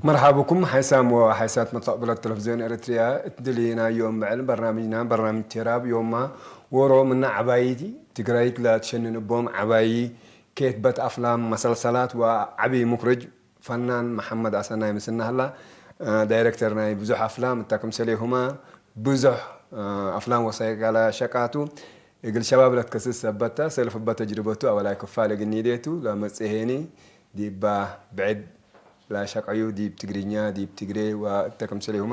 مرحبكم حيسام وحيسات متقبلة تلفزيون إريتريا. اتدلينا يوم بعل برنامجنا برنامج تيراب يوم ورو من عبايتي تقريت لا تشنن بوم عبايي كيت بت أفلام مسلسلات وعبي مخرج فنان محمد أسناي مسنهلا دايركتور ناي بزح أفلام التكم سليهما بزح أفلام وسائق على شكاتو. እግል ሸባብ ለትከስስ ሰበታ ሰልፍ እባ ተጅርበቱ ኣወላይ ክፋል እግል ኒዴቱ ለመጽሔኒ ዲባ ብዕድ ላሸቀዩ ዲብ ትግርኛ ዲብ ትግሬ ወእተ ከምሰሌሁማ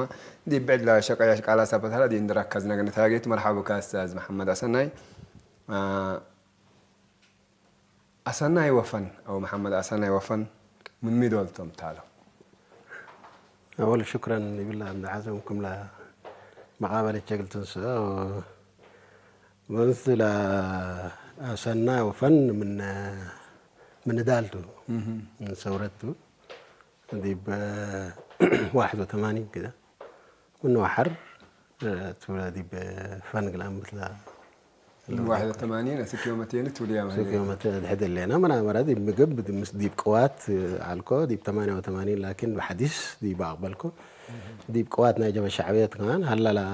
ዲብ ብዕድ ላሸቀያ ቃላ ሳበታላ ዲ እንድራካዝ ነገነ ታጌት መርሓቡ ካስታዝ መሐመድ ኣሰናይ ኣሰናይ ወፈን ኣው መሐመድ ኣሰናይ ወፈን ምን ሚዶልቶም ታሎ أول شكرا لبلا عند عزم كملا مقابلة شكل تنسى مثل أسنا وفن من من دالتو من ثورتو دي ب واحد وثمانين كده من وحر تولدي بفن قلان مثل واحد وثمانين أسك يوم تين تولي يا سوك يوم تين حد اللي أنا من أمر هذه مقب دي قوات عالكو دي ب ثمانية وثمانين لكن بحديث دي بقبلكو دي بقوات ناجم الشعبية كمان هلا لا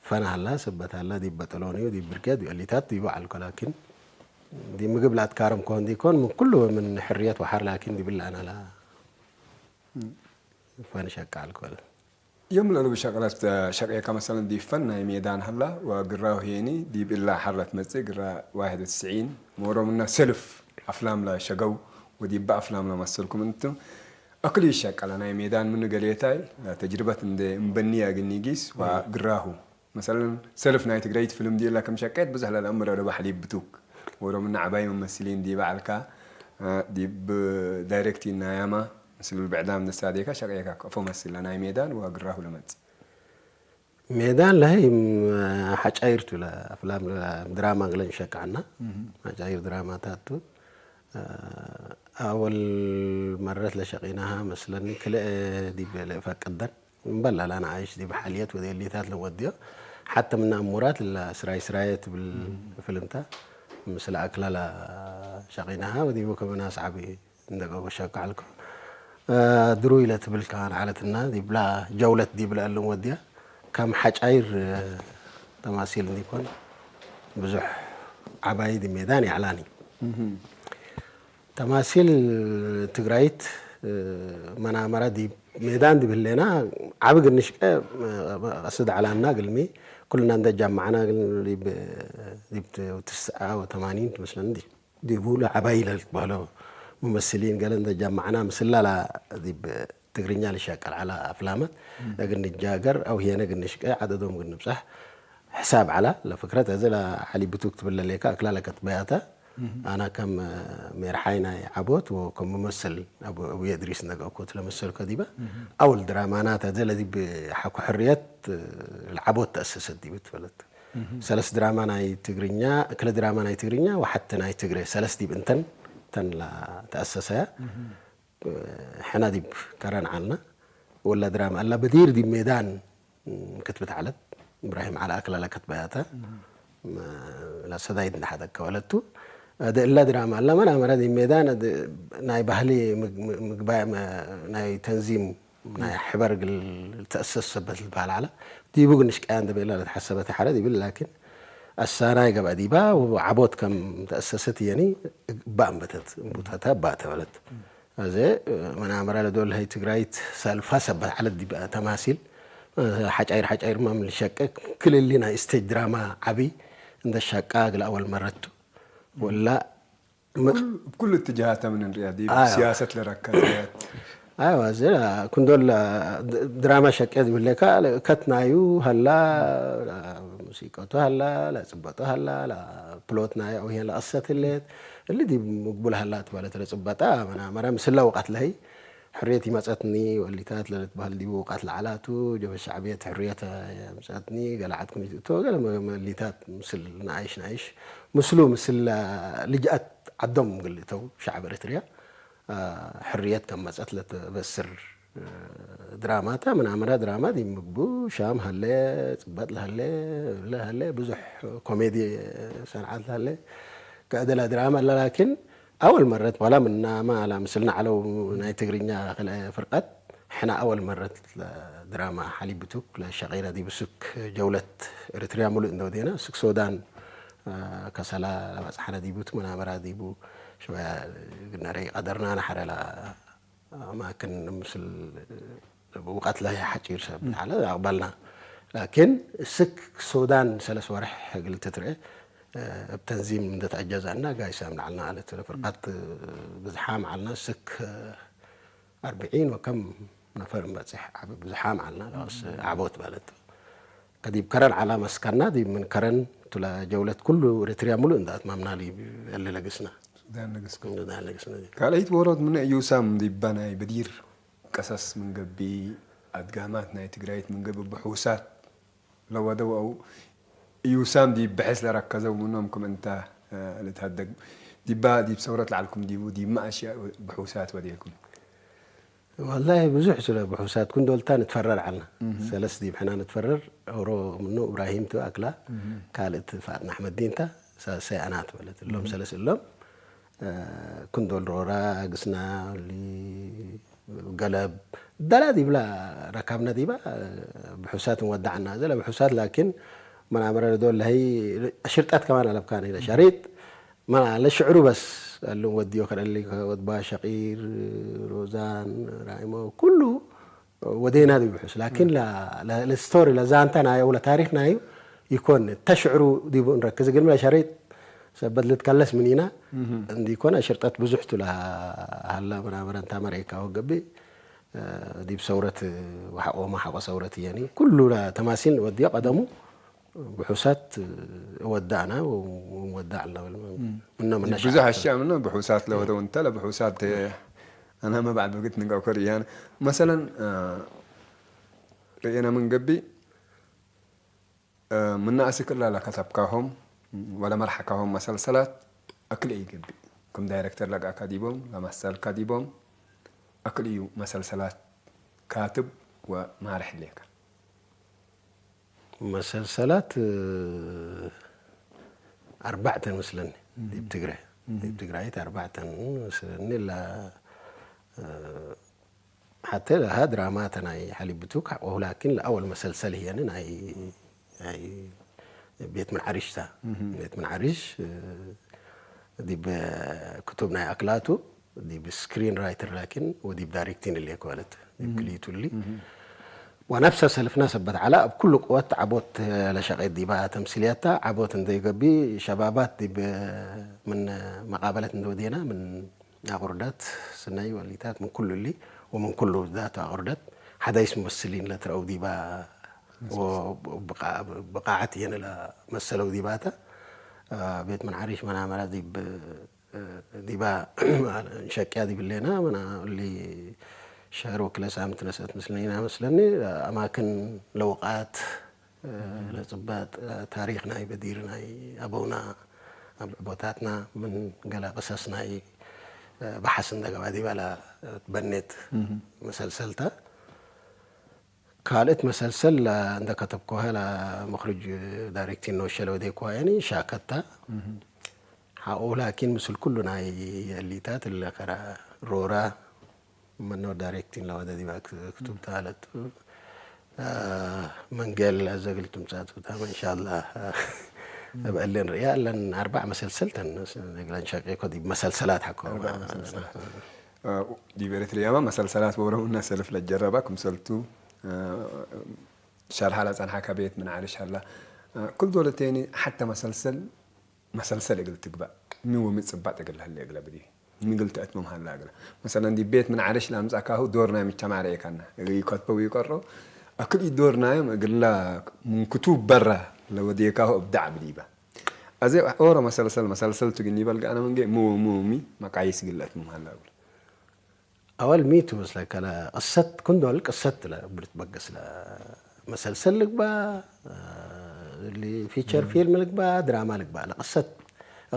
ፈን ሃላ ሰበት ሃላ ዲብ በጠሎን እዩ ዲብ ብርጌድ እዩ እሊታት ዲቡ ዓልኮ ላኪን ዲ ምግብ ላትካርም ኮን ዲኮን ምን ኩሉ ምን ሕርየት ወሓር ላኪን ዲብላ ኣና ላ ፈን ሸቃ ዓልኮ يوم لولو بشغلات شقيقة مثلا دي فن ناي ميدان هلا وقراه هيني دي بالله حرت مزي قرا واحد وتسعين مورو منا سلف أفلام لا شقو ودي بأفلام لا مثلكم انتم أكل يشاك على ناي ميدان منو قليتاي تجربة اندي مبنية قنيقيس وقراهو مثلا سلف نايت جريت فيلم دي لكم شكيت بزح للأمر ولا بحليب بتوك ورو من عباي ممثلين دي بعلكا دي بدايركتي نايما مثل البعدام نساديكا شقيكا كفو مثل ناي ميدان وقراهو لمت ሜዳን ለሀይ ሓጫይርቱ ለአፍላም ድራማ ግለን ሸቃዕና ሓጫይር ድራማታቱ ኣወል መረት ለሸቂናሃ መስለኒ ክልኤ ዲብ ለእፈቅደን እምበል ላላ ንዓይሽ ዲብ ሓልየት ወደ እሊታት ለወድዮ ሓተ ምና እሙራት ለስራይ ስራየ ትብል ፍልምታ ምስለ ኣክላላ ሸቂናሃ ወዲቡ ከመና ሰዓቢ እንደገጎ ሸቃልኮ ድሩይ ለትብል ከማን ዓለትና ዲብላ ጀውለት ዲብለ እልም ወድያ ከም ሓጫይር ተማሲል እንዲኮን ብዙሕ ዓባይ ዲ ሜዳን ያዕላኒ ተማሲል ትግራይት መናመራ ዲብ ሜዳን ዲብ ህሌና ዓቢ ግንሽቀ ቀስድ ዓላና ግልሚ ኩልና እንደጃማዕና ዲብ ትስዓ ወተማኒን ትመስለኒ ዲ ዲቡ ለዓባይ ለልትበህሎ ሙመስሊን ገለ እንተጃማዕና ምስላላ ዲብ ትግርኛ ልሻቀል ዓላ ኣፍላመት እግን ንጃገር ኣው ህየነ እግን ንሽቀ ዓደዶም እግን ንብጻሕ ሕሳብ ዓላ ለፍክረት እዚ ለሓሊብቱ ክትብል ለሌካ እክላ ለከትበያተ ኣና ከም ሜርሓይ ናይ ዓቦት ወከም ሙመስል ኣቡየ እድሪስ ነገእኮት ለመሰልከ ዲበ ኣውል ድራማናት እዚ ለዲብ ሓኩ ሕርየት ለዓቦት ተእሰሰት ዲብ ትፈለት ሰለስ ድራማ ናይ ትግርኛ ክለ ድራማ ናይ ትግርኛ ወሓቲ ናይ ትግሬ ሰለስ ዲብ እንተን ተን ተኣሰሰያ ሕና ዲብ ከረን ዓልና ወላ ድራማ ኣላ በዲር ዲብ ሜዳን ክትብት ዓለት ኢብራሂም ዓላ ኣክላላ ከትበያተ ላሰዳይት እንዳሓደከ ወለቱ እላ ድራማ ኣላ መን ኣመረ ዲብ ሜዳን ናይ ባህሊ ምግባይ ናይ ተንዚም ናይ ሕበር ግል ተእሰስ ሰበት ዝበሃል ዓላ ዲቡ ግን ሽቀያ እንደበላ ለተሓሰበት ሓደ ዲብል ላኪን ኣሳናይ ገባ ዲባ ዓቦት ከም ተእሰሰት የኒ እባ እንበተት እንቡታታ እባ ተበለት ኣዘ መናመራ ለዶል ሀይ ትግራይት ሰልፋ ሰበት ዓለ ዲባ ተማሲል ሓጫይር ሓጫይር ማም ልሸቀ ክልሊ ናይ ስቴጅ ድራማ ዓቢ እንደ ሻቃ ግል ኣወል መረቱ ወላ بكل اتجاهات من الرياضي آه. سياسة لركزت ايوا زين كندول دراما شقيت بالله كتنايو هلا موسيقته هلا لا صبته هلا لا بلوت ناي او هي لا قصه الليت اللي دي مقبول هلا تبالت لا صبتا منا مرا مسلا وقت لهي ሕርየት ይመፀትኒ ወሊታት ለልትበሃል ዲቡ ቃት ለዓላቱ ጀበ ሻዕብየት ሕርየት መፀትኒ ገለ ዓድኩም ይትእቶ ገለ መሊታት ምስል ንኣይሽ ንኣይሽ ምስሉ ምስል ልጅኣት ዓዶም ግልእተው ሻዕብ ኤርትርያ ሕርየት ከም መፀት ለተበስር ድራማታ ምናምራ ድራማ ዲ ምግቡ ሻም ሃለ ፅበጥ ለሃለ ለሃለ ብዙሕ ኮሜዲ ሰንዓት ለሃለ ከእደላ ድራማ ኣላ ላኪን ኣወል መረት ዋላ ምናማ ላ ምስልና ዓለው ናይ ትግርኛ ክልአ ፍርቀት ሕና ኣወል መረት ድራማ ሓሊብ ብቱክ ለሸቂረ ዲብሱክ ጀውለት ኤርትርያ ሙሉእ እንደወዴና ስክ ሶዳን ከሰላ ለባጽሓነ ዲቡት መናበራ ዲቡ ሽበያ ግነረይ ቀደርና ንሓረላ ማክን ምስል ብውቀት ላይ ሓጪር ሰብ ዓለ ኣቕባልና ላኪን ስክ ሶዳን ሰለስ ወርሕ ግልትትርአ እብ ተንዚም እንደተዐጀዛና ጋይሳ ምልዓልና ዓለት ፍርቃት ብዝሓ ምዓልና ስክ ኣርብዒን ወከም ነፈር ንበጽሕ ብዝሓ ምዓልና ስ ዓቦት ማለት ከዲብ ከረን ዓላ መስካና ዲብ ምን ከረን ቱላ ጀውለት ኩሉ ኤርትርያ ሙሉእ እንዳ ኣትማምና ሊ ለግስና ሱዳን ንግስኩ ሱዳን ለግስና ካልኣይት ወሮት ምን እዩሳም ዲባ ናይ በዲር ቀሰስ ምን ገቢ ኣድጋማት ናይ ትግራይት ምን ገቢ ብሑሳት ለወደው እዩ ሳም ዲብ ብሕስ ለረከዘው ምኖም ክም እንተ ልትሀደግ ዲባ ዲብ ሰውረት ለዓልኩም ዲቡ ዲብ ማእሽያ ብሑሳት ወዴኩም والله ብዙሕ ስለ ብሑሳት ኩንዶልታ ንትፈረር ዓልና ሰለስ ዲብ ሕና ንትፈረር ኦሮ ምኑ እብራሂም ትኣክላ ካልእት ፋጥና ኣሕመድ ዲንታ ሰያናት ማለት እሎም ሰለስ እሎም ኩንዶል ሮራ ግስና ገለብ ደላ ዲብላ ረካብና ዲባ ብሑሳት ንወዳዕና ዘለ ብሑሳት ላኪን መናመረ ዶ ለሀይ ሽርጣት ከማን ኣለብካ ነ ሸሪጥ መና ለሽዕሩ በስ ኣሉ ወዲዮ ከደሊ ወድባ ሸቂር ሮዛን ራይሞ ኩሉ ወዴና ዲቡ ብሑስ ላኪን ለስቶሪ ለዛንታ ናዩ ለታሪክ ናዩ ይኮን ተሽዕሩ ዲቡ ንረክዝ ግን ለሸሪጥ ሰበት ልትከለስ ምን ኢና እንዲኮነ ሽርጠት ብዙሕ ቱ ለሃላ መናመረ እንታ መርኤካ ወገቢ ዲብ ሰውረት ወሓቆማ ሓቆ ሰውረት እየኒ ኩሉ ተማሲል ወዲዮ ቀደሙ ብሑሳት እወዳእና ወዳዕ ኣለበል ምኖ መነሻ ብዙሕ ኣሽያ ምኖ ብሑሳት ለወደው እንተ ለብሑሳት ኣና መባዕድ ብግት ንጋው ከርእያን መሰለን ርእየና ምን ገቢ ምናእሲ ክላ ለከተብካሆም ወለመርሓካሆም መሰልሰላት ኣክል እዩ ገቢ ከም ዳይረክተር ለጋካ ዲቦም ለመሰልካ ዲቦም ኣክል እዩ መሰልሰላት ካትብ ወማርሕ ሌካ መሰልሰላት ኣርባዕተ መስለኒ ዲብ ትግራይ ዲብ ትግራይት ኣርባዕተን መስለኒ ላ ሓተ ለሃ ድራማ ተናይ ሓሊብቱ ካቆሁ ላኪን ለኣወል መሰልሰል ህየኒ ናይ ናይ ቤት ምንዓሪሽ ታ ቤት ምንዓሪሽ ዲብ ክቱብ ናይ ኣክላቱ ዲብ ስክሪን ራይተር ላኪን ወዲብ ዳይሬክቲን እሌ ክበለት ዲብ ክልኢቱ እሊ ወነፍሰ ሰልፍና ሰበት ዓላ ኣብ ኩሉ ቅወት ዓቦት ለሸቄት ዲባ ተምሲልያታ ዓቦት እንደይገቢ ሸባባት ዲብ ምን መቃበለት እንደወዴና ምን ኣቁርደት ስነይ ወሊታት ምን ኩሉ እሊ ወምን ኩሉ ዛቱ ኣቁርደት ሓዳይስ ሙመስሊን ለትረአው ዲባ ብቃዓት እየን ለመሰለው ዲባታ ቤት መንዓሪሽ መናመራ ዲብ ዲባ ንሸቅያ ዲብሌና መና እሊ ሸህር ወክለ ሳምንት ነሰት ምስለኒና መስለኒ ኣማክን ለውቃት ለጽባጥ ታሪክ ናይ በዲር ናይ ኣበውና ኣብ ቦታትና ምን ገለ ቅሰስ ናይ ብሓስ እንደገባ ዲባ በኔት መሰልሰልታ ካልእት መሰልሰል እንደ ከተብኮሃ ለመክርጅ ዳይሬክቲን ነወሸለ ወደይኮ ያኒ ሻከታ ሓቆ ላኪን ምስል ኩሉ ናይ የእሊታት ለከራ ሮራ መኖ ዳይሬክቲን ለወደ ዲባ ክቱብ ታለት መንገል ዘግል ትምጻት ብታም እንሻላ በእለን ርያ ለን ኣርባዕ መሰልሰል ተን ነግለን ሸቂ ኮዲ መሰልሰላት ሓኮ ዲብ ኤርትርያማ መሰልሰላት ወረውና ሰልፍ ለጀረባ ክምሰልቱ ሻልሃላ ጸንሓካ ቤት ምን ዓርሽ ሃላ ኩል ዶለቴኒ ሓተ መሰልሰል መሰልሰል እግል ትግባእ ሚ ወሚ ጽባጥ እግል ሃለ እግለ ብዲ ሚ እግል ተእትምም ሃላ እግለ መሰለን ዲ ቤት ምን ዓርሽ ላምጻካሁ ዶር ናይ ምቸማረ የካና እግል ይከትበው ይቀሮ ኣክል ዶር ናዮም እግላ ምን ክቱብ በራ ለወዴካሁ እብዳዕ ብዲባ ኣዜ ኦሮ መሰልሰል መሰልሰል ትግኒ በልጋ ኣነ መንገ ሙ ሙ ሚ መቃይስ ግለት ምን ሃላ እግለ ኣወል ሚቱ መስለካ ቅሰት ኩንዶል ቅሰት ብልትበገስ መሰልሰል ልግባ ፊቸር ፊልም ልግባ ድራማ ልግባ ቅሰት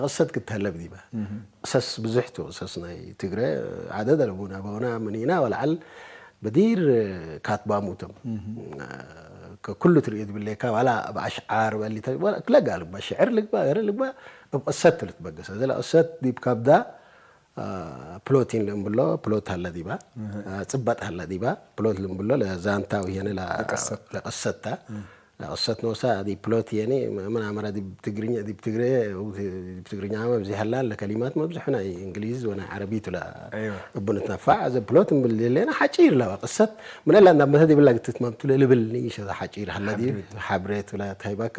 ቅሰት ክትህለብ ዲባ ቅሰስ ብዙሕ ቱ ቅሰስ ናይ ትግረ ዓደደ ለቡና በውና ምኒና ወልዓል በዲር ካትባሙቶም ከኩሉ ትርእዮ ትብለካ ዋላ ኣብ ኣሽዓር በሊ ክለጋ ልግባ ሽዕር ልግባ ገረ ልግባ ኣብ ቅሰት ልትበገሰ ዘላ ቅሰት ዲብ ካብዳ ፕሎቲን ልእምብሎ ፕሎት ሃላ ዲባ ጽበጥ ሃላ ዲባ ፕሎት ልእምብሎ ለዛንታ ውየነ ለቀሰታ ለቀሰት ኖሳ ዲ ፕሎት የኔ ምን ኣመራ ዲ ትግርኛ ዲ ትግረ ዲ ትግርኛ መብዚ ሃላ ለከሊማት መብዝሑ ናይ እንግሊዝ ወና ዓረቢት ላ እቡነት ነፋዕ ዘ ፕሎት እምብል ሌና ሓጪር ለዋ ቀሰት ምን ላ እንዳመተ ዲብላ ግትት መምቱ ለልብል ንይሸ ሓጪር ሃላ ዲ ሓብሬት ላ ታይባካ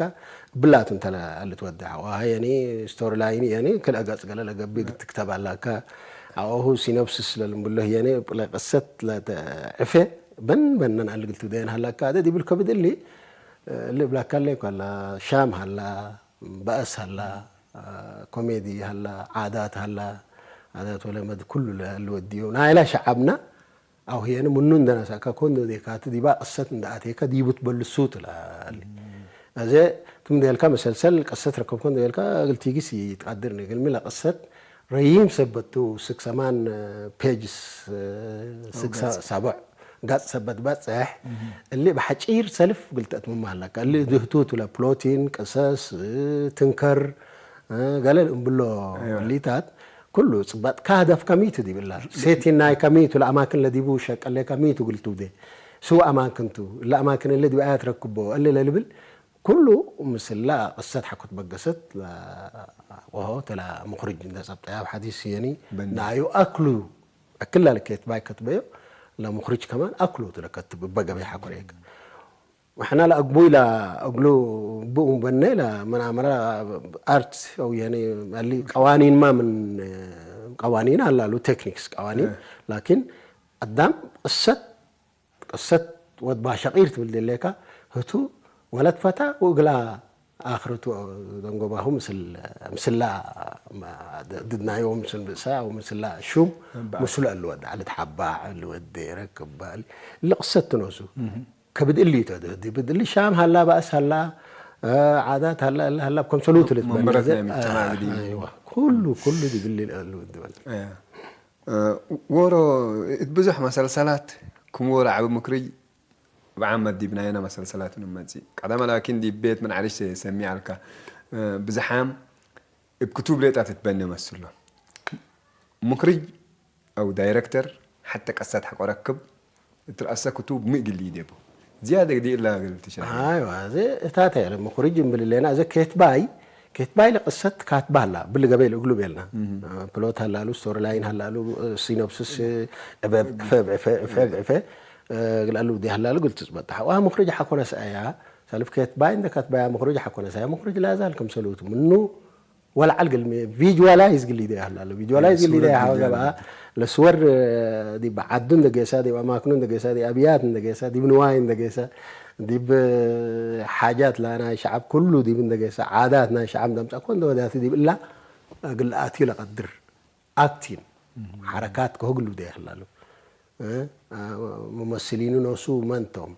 ብላቱ እንተ ኣልትወድዓ ዋሃ የኒ ስቶሪ ላይን የኒ ክልአ ገጽ ገለ ለገብእ ግትክተብ ኣላካ ኣኦሁ ሲኖፕሲስ ለልምብሎ የኒ ለቅሰት ለተዕፌ በን በነን ኣልግልቱ ደየን ሃላካ ኣደ ዲብል ከብድ እሊ ልብላካ ለይ ኳላ ሻም ሃላ ባእስ ሃላ ኮሜዲ ሃላ ዓዳት ሃላ ዓዳት ወለመድ ኩሉ ለልወድዮ ናይላ ሸዓብና ኣው ህየኒ ምኑ እንደነሳካ ኮንዶ ዴካቲ ዲባ ቅሰት እንዳኣቴካ ዲቡ ትበልሱ ትላል። እዘ ትም ደልካ መሰልሰል ቅሰት ረከብኮ እንደ ደልካ እግል ቲጊስ ይትቃድር ንግልሚ ለቅሰት ረይም ሰበቱ ስክሰማን ፔጅስ ስክሳ ሳቡዕ ጋጽ ሰበት በጽሕ እሊ ብሓጪር ሰልፍ ግልጠት ምማለካ እሊ ድህቱ ትለ ፕሎቲን ቅሰስ ትንከር ገለ እምብሎ ሊታት ኩሉ ጽባጥ ካህደፍ ከሚቱ ዲብላ ሴቲ ናይ ከሚቱ ለኣማክን ለዲቡ ሸቀለ ከሚቱ ግልቱ ደ ስው ኣማክንቱ ለኣማክን እለ ዲብኣያ ትረክቦ እለ ለልብል ኩሉ ምስላ ቅሰት ሓኮት በገሰት ወሆ ተላ ምኽርጅ እንደ ጸብጠያ ኣብ ሓዲስ የኒ ናዩ ኣክሉ ኣክላ ለከት ባይ ከትበዮ ለምኽርጅ ከማን ኣክሉ ትለከት በገበይ ሓኮረየከ وحنا لا أقبو إلى أقلو بؤم بني لا من عمرة أرت أو يعني اللي قوانين ما من قوانين على له تكنيكس قوانين لكن قدام قصة قصة ود باشقير تبدل لك هتو ولد فتى وقلا آخرته دنقبه مثل مثل لا ضدنا يوم مثل بسا ومثل لا شوم مثل الود على تحبا الود ركب بالي اللي قصة نوسو ከብድ እሊ ተድህዲ ብድሊ ሻም ሃላ ባእስ ሃላ ዓዳት ሃላ እለ ሃላ ከምሰሉ ትልት መንበረት ናይ ምጅተማዕ ብዲ ኩሉ ኩሉ ድግሊ ኣሉ ድበል ወሮ እቲ ብዙሕ መሰልሰላት ክምወሮ ዓብ ምክሪ ብዓመት ዲብ ናየና መሰልሰላት ንመጽእ ቀዳማ ላኪን ዲብ ቤት ምን ዓሪሽ ሰሚዕ ኣልካ ብዝሓም እብ ክቱብ ሌጣ ትትበነ መስሎ ሙክርጅ ኣው ዳይረክተር ሓተ ቀሳት ሓቆ ረክብ እትርኣሰ ክቱብ ምእግል ይደቡ ዝያደ ግዲ እላ ግል ትሸ ኣይዋ እዚ እታተ ያለ ሙክርጅ እምብል ሌና እዚ ኬትባይ ኬትባይ ለቅሰት ካትባላ ብልገበ ልእግሉ ቤልና ፕሎት ሃላሉ ስቶሪ ላይን ሃላሉ ሲኖፕሲስ ዕበብ ዕፈ ዕፈ ዕፈ ዕፈ ግላሉ ዲ ሃላሉ ግል ትጽበጣ ዋ ሙክርጅ ሓኮነስ ኣያ ሰልፍ ኬትባይ እንደ ካትባያ ሙክርጅ ሓኮነስ ኣያ ሙክርጅ ላዛል ከም ሰሉት ምኑ ወላ ዓል ግልሚ ቪዥዋላይዝ ግሊ ደ ሃላሉ ቪዥዋላይዝ ግሊ ደ ሃው ገባ ለስወር ዲብ ዓዱ እንደገሳ ዲብ ኣማክኑ እንደገሳ ዲብ ኣብያት እንደገሳ ዲብ ንዋይ እንደገሳ ዲብ ሓጃት ላ ናይ ሸዓብ ኩሉ ዲብ እንደገሳ ዓዳት ናይ ሸዓብ እንደምጻ ኮ እንደወዳቲ ዲብ እላ ግልኣቲ ለቀድር ኣክቲን ሓረካት ከህግሉ ደ ሃላሉ ሙመስሊኑ ነሱ መንቶም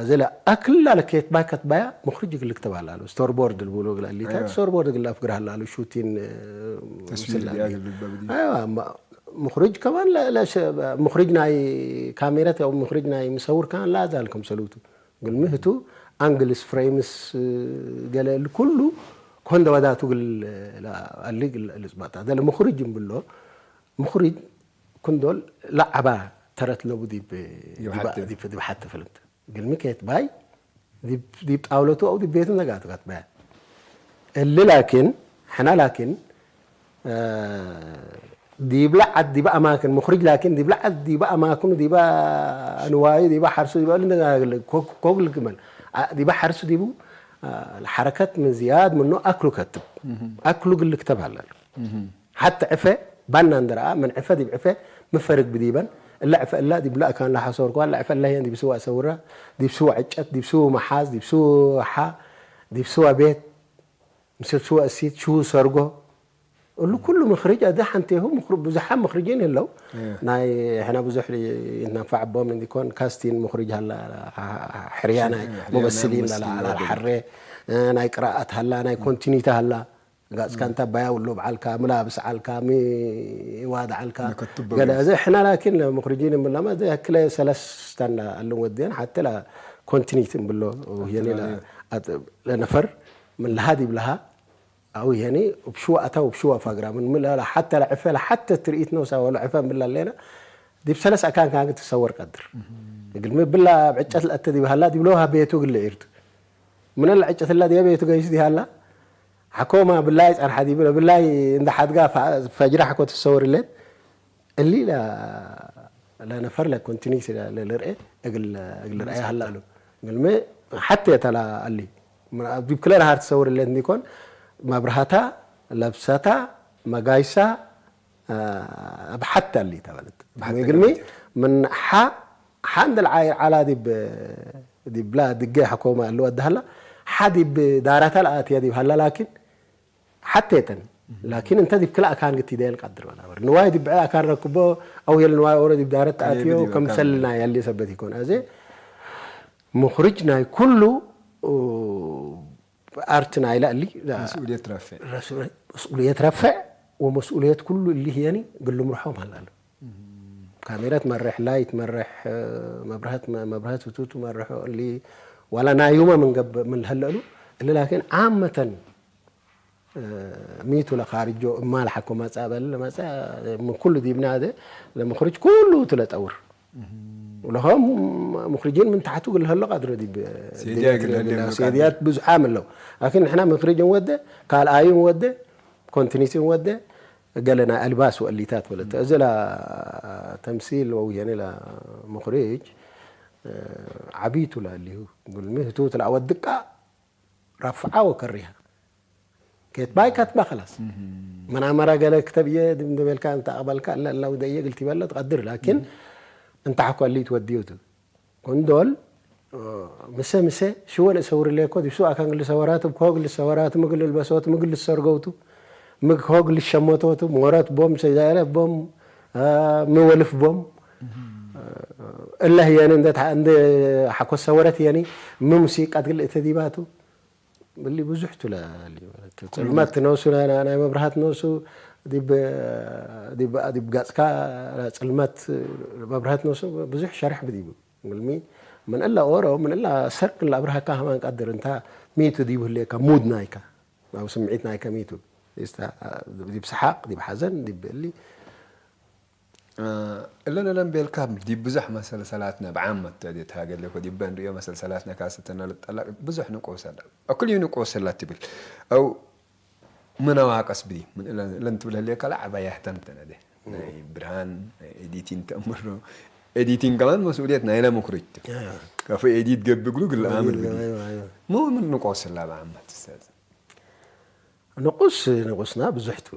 እዚ ለ ኣክላ ለከየት ባይ ከትባያ ሙኽርጅ ግል ክተባላሉ ስቶር ቦርድ ልብሎ ግላ ሊታት ስቶር ቦርድ ግላ ፍግር ሃላሉ ሹቲን ሙኽርጅ ከማን ሙኽርጅ ናይ ካሜረት ሙኽርጅ ናይ ምሰውር ከማን ላዛል ከም ሰሉቱ ግን ምህቱ ኣንግልስ ፍሬምስ ገለ ኩሉ ኮንደ ወዳቱ ግል ኣሊ ልጽባጣ ዘለ ሙኽርጅ እምብሎ ሙኽርጅ ክንዶል ላዓባ ተረት ለቡ ዲብ ዲብ ሓቲ ፍልምት ግልሚ ከየት ባይ ዲብ ጣውለቱ ኣው ዲብ ቤቱ ነጋት ጋት ባያ እሊ ላኪን ሕና ላኪን ዲብ ላዓት ዲብ ኣማክን ሙኽርጅ ላኪን ዲብ ላዓት ዲብ ኣማክኑ ዲብ ንዋዩ ዲብ ሓርሱ ዲብ እሊ ነጋ ኮግል ግመል ዲብ ሓርሱ ዲቡ ሓረከት ምን ዝያድ ምኖ ኣክሉ ከትብ ኣክሉ ግል ክተብ ሃላሉ ሓቲ ዕፈ ባና እንደረኣ ምን ዕፈ ዲብ ዕፈ ምፈርግ ብዲበን እላ ዕፈ እላ ዲብ ላእካን ላሓሶርኳ እላ ዕፈ እላ ሄን ዲብ ስዋ ሰውራ ዲብ ስዋ ዕጨት ዲብ ስዋ መሓዝ ዲብ ስዋ ሓ ዲብ ስዋ ቤት ምስል ስዋ እሲት ሽዉ ሰርጎ እሉ ኩሉ ምኽርጅ ኣደ ሓንቲ ይሁ ብዙሓ ምኽርጅን የለው ናይ ሕና ብዙሕ ይትነፋዕ ኣቦም እንዲኮን ካስቲን ምኽርጅ ሃላ ሕርያ ናይ ሙበስሊን ላላ ሓረ ናይ ቅራኣት ሃላ ናይ ኮንቲኒቲ ሃላ ጋጽካ እንተ ባያው ኣሎ በዓልካ ምላብስ ዓልካ ምዋድ ዓልካ ገለ እዚ ሕና ላኪን ሙኽርጂን ምላማ እዚ ያክለ ሰለስተ ኣለን ወዲየን ሓተ ላ ኮንቲኒቲ እምብሎ የኔ ለነፈር ምን ለሃ ዲብ ለሃ أو يعني بشو أتاو بشو فاقرا من ملا حتى لعفة لحتى تريت نوسا ولا عفة من لنا دي بسلس أكان كان تتصور قدر. قلمي بالله بعجت الأتى دي بهلا دي بلوها بيتو قل عيرتو من العجت الله دي بيتو قيس دي هلا حكومة بالله أنا حدي بلا بالله عند حد قا فجرا حكوت الصور اللي اللي لا لا نفر لا كونتينيس لا لرئي أقل أقل رئي هلا له قلمي حتى تلا اللي من أبدي بكل هارت صور اللي عندي كون ما برهتا لبستا ما قايسا ብሓታ ኣሊ ተበለት ምግልሚ ምን ሓ ሓንድ ልዓይ ዓላ ዲብ ዲብላ ድገ ሓኮማ ኣለዋ ዳህላ ሓ ዲብ ዳራታ ለኣትያ ዲብ ሃላ ላኪን ሓቴተን ላኪን እንተ ዲብ ክላ ኣካን ግቲ ደየል ቀድር በላ ንዋይ ዲብ ብዕ ኣካን ረክቦ ኣው የል ንዋይ ኦሮ ዲብ ዳረት ኣትዮ ከም ሰልና ያሊ ሰበት ይኮን ኣዜ ሙኽርጅ ናይ ኩሉ ኣርት ናይ ላእሊ مسؤولية رفع مسؤولية رفع ومسؤولية كل اللي هي يعني قال له مرحوم هلا ካሜራ ትመርሕ ላይት ትመርሕ መብርሃት መብርሃት ቱ ትመርሖ እሊ ዋላ ናዩማ ምን ገብ ምን ለሀለሉ እሊ ላኪን ዓመተን ሚቱ ለኻርጆ እማ ለሓኮ መጻ በል መጻ ምን ኩሉ ዲብና ደ ለምኽርጅ ኩሉ ትለጠውር ولهم مخرجين من تحت قال هلا قادر دي سيديات قال هلا سيديات بزحام لو لكن احنا مخرج وده قال ايون وده كونتينيتي وده قال لنا الباس والليتات ولا زلا تمثيل او يعني لا مخرج عبيته لا اللي هو قال مهتوت العود دقه رفعه وكرها كيت باي كاتبه خلاص من امر قال كتب يد من دبل كان تقبل كان لا لا ودي قلت بلا تقدر لكن انت حكوا اللي توديوته كندول مس مس شو انا اسور ليكو دي سو اكان قل سورات بكو قل سورات مقل البسوت مقل السرقوتو مقل الشموتوتو مورات بوم سيدايره بوم مولف بوم እለ ህየኒ እንደ እንደ ሓኮ ሰወረት የኒ ምምሲ ቀትግል እተ ዲባቱ ብሊ ብዙሕ ትለ ጽልመት ነሱ ናይ መብርሃት ነሱ ዲብ ዲብ ዲብ ገጽካ ጽልመት መብርሃት ነሱ ብዙሕ ሸርሕ ብዲቡ ግልሚ ምን እላ ኦሮ ምን እላ ሰርክ ላብርሃካ ሃማን ቀድር እንታ ሚቱ ዲቡ ህሌካ ሙድ ናይካ ኣብ ስምዒት ናይካ ሚቱ ዲብ ሰሓቅ ዲብ ሓዘን ዲብ እሊ እለን እለን ቤልካ ዲብ ብዙሕ መሰልሰላትና ብዓመት ተዴት ሃገር ለኮ ዲበ ንሪኦ መሰልሰላትና ካሰተና ልጠላቅ ብዙሕ ንቆስ ኣላ ኣኩል እዩ ንቆስ ኣላ ትብል ኣው መናዋቀስ ብዲ ምን እለን እለን ትብል ህልየ ካላ ዓባያ ህተምተነ ደ ናይ ብርሃን ናይ ኤዲቲንግ ተእምሮ ኤዲቲንግ ከማን መስኡልየት ናይና ምኩሪት ካፎ ኤዲት ገብግሉ ግልኣምን ብዲ ሞ ምን ንቆስ ኣላ ብዓመት ስተት ንቁስ ንቁስና ብዙሕቱ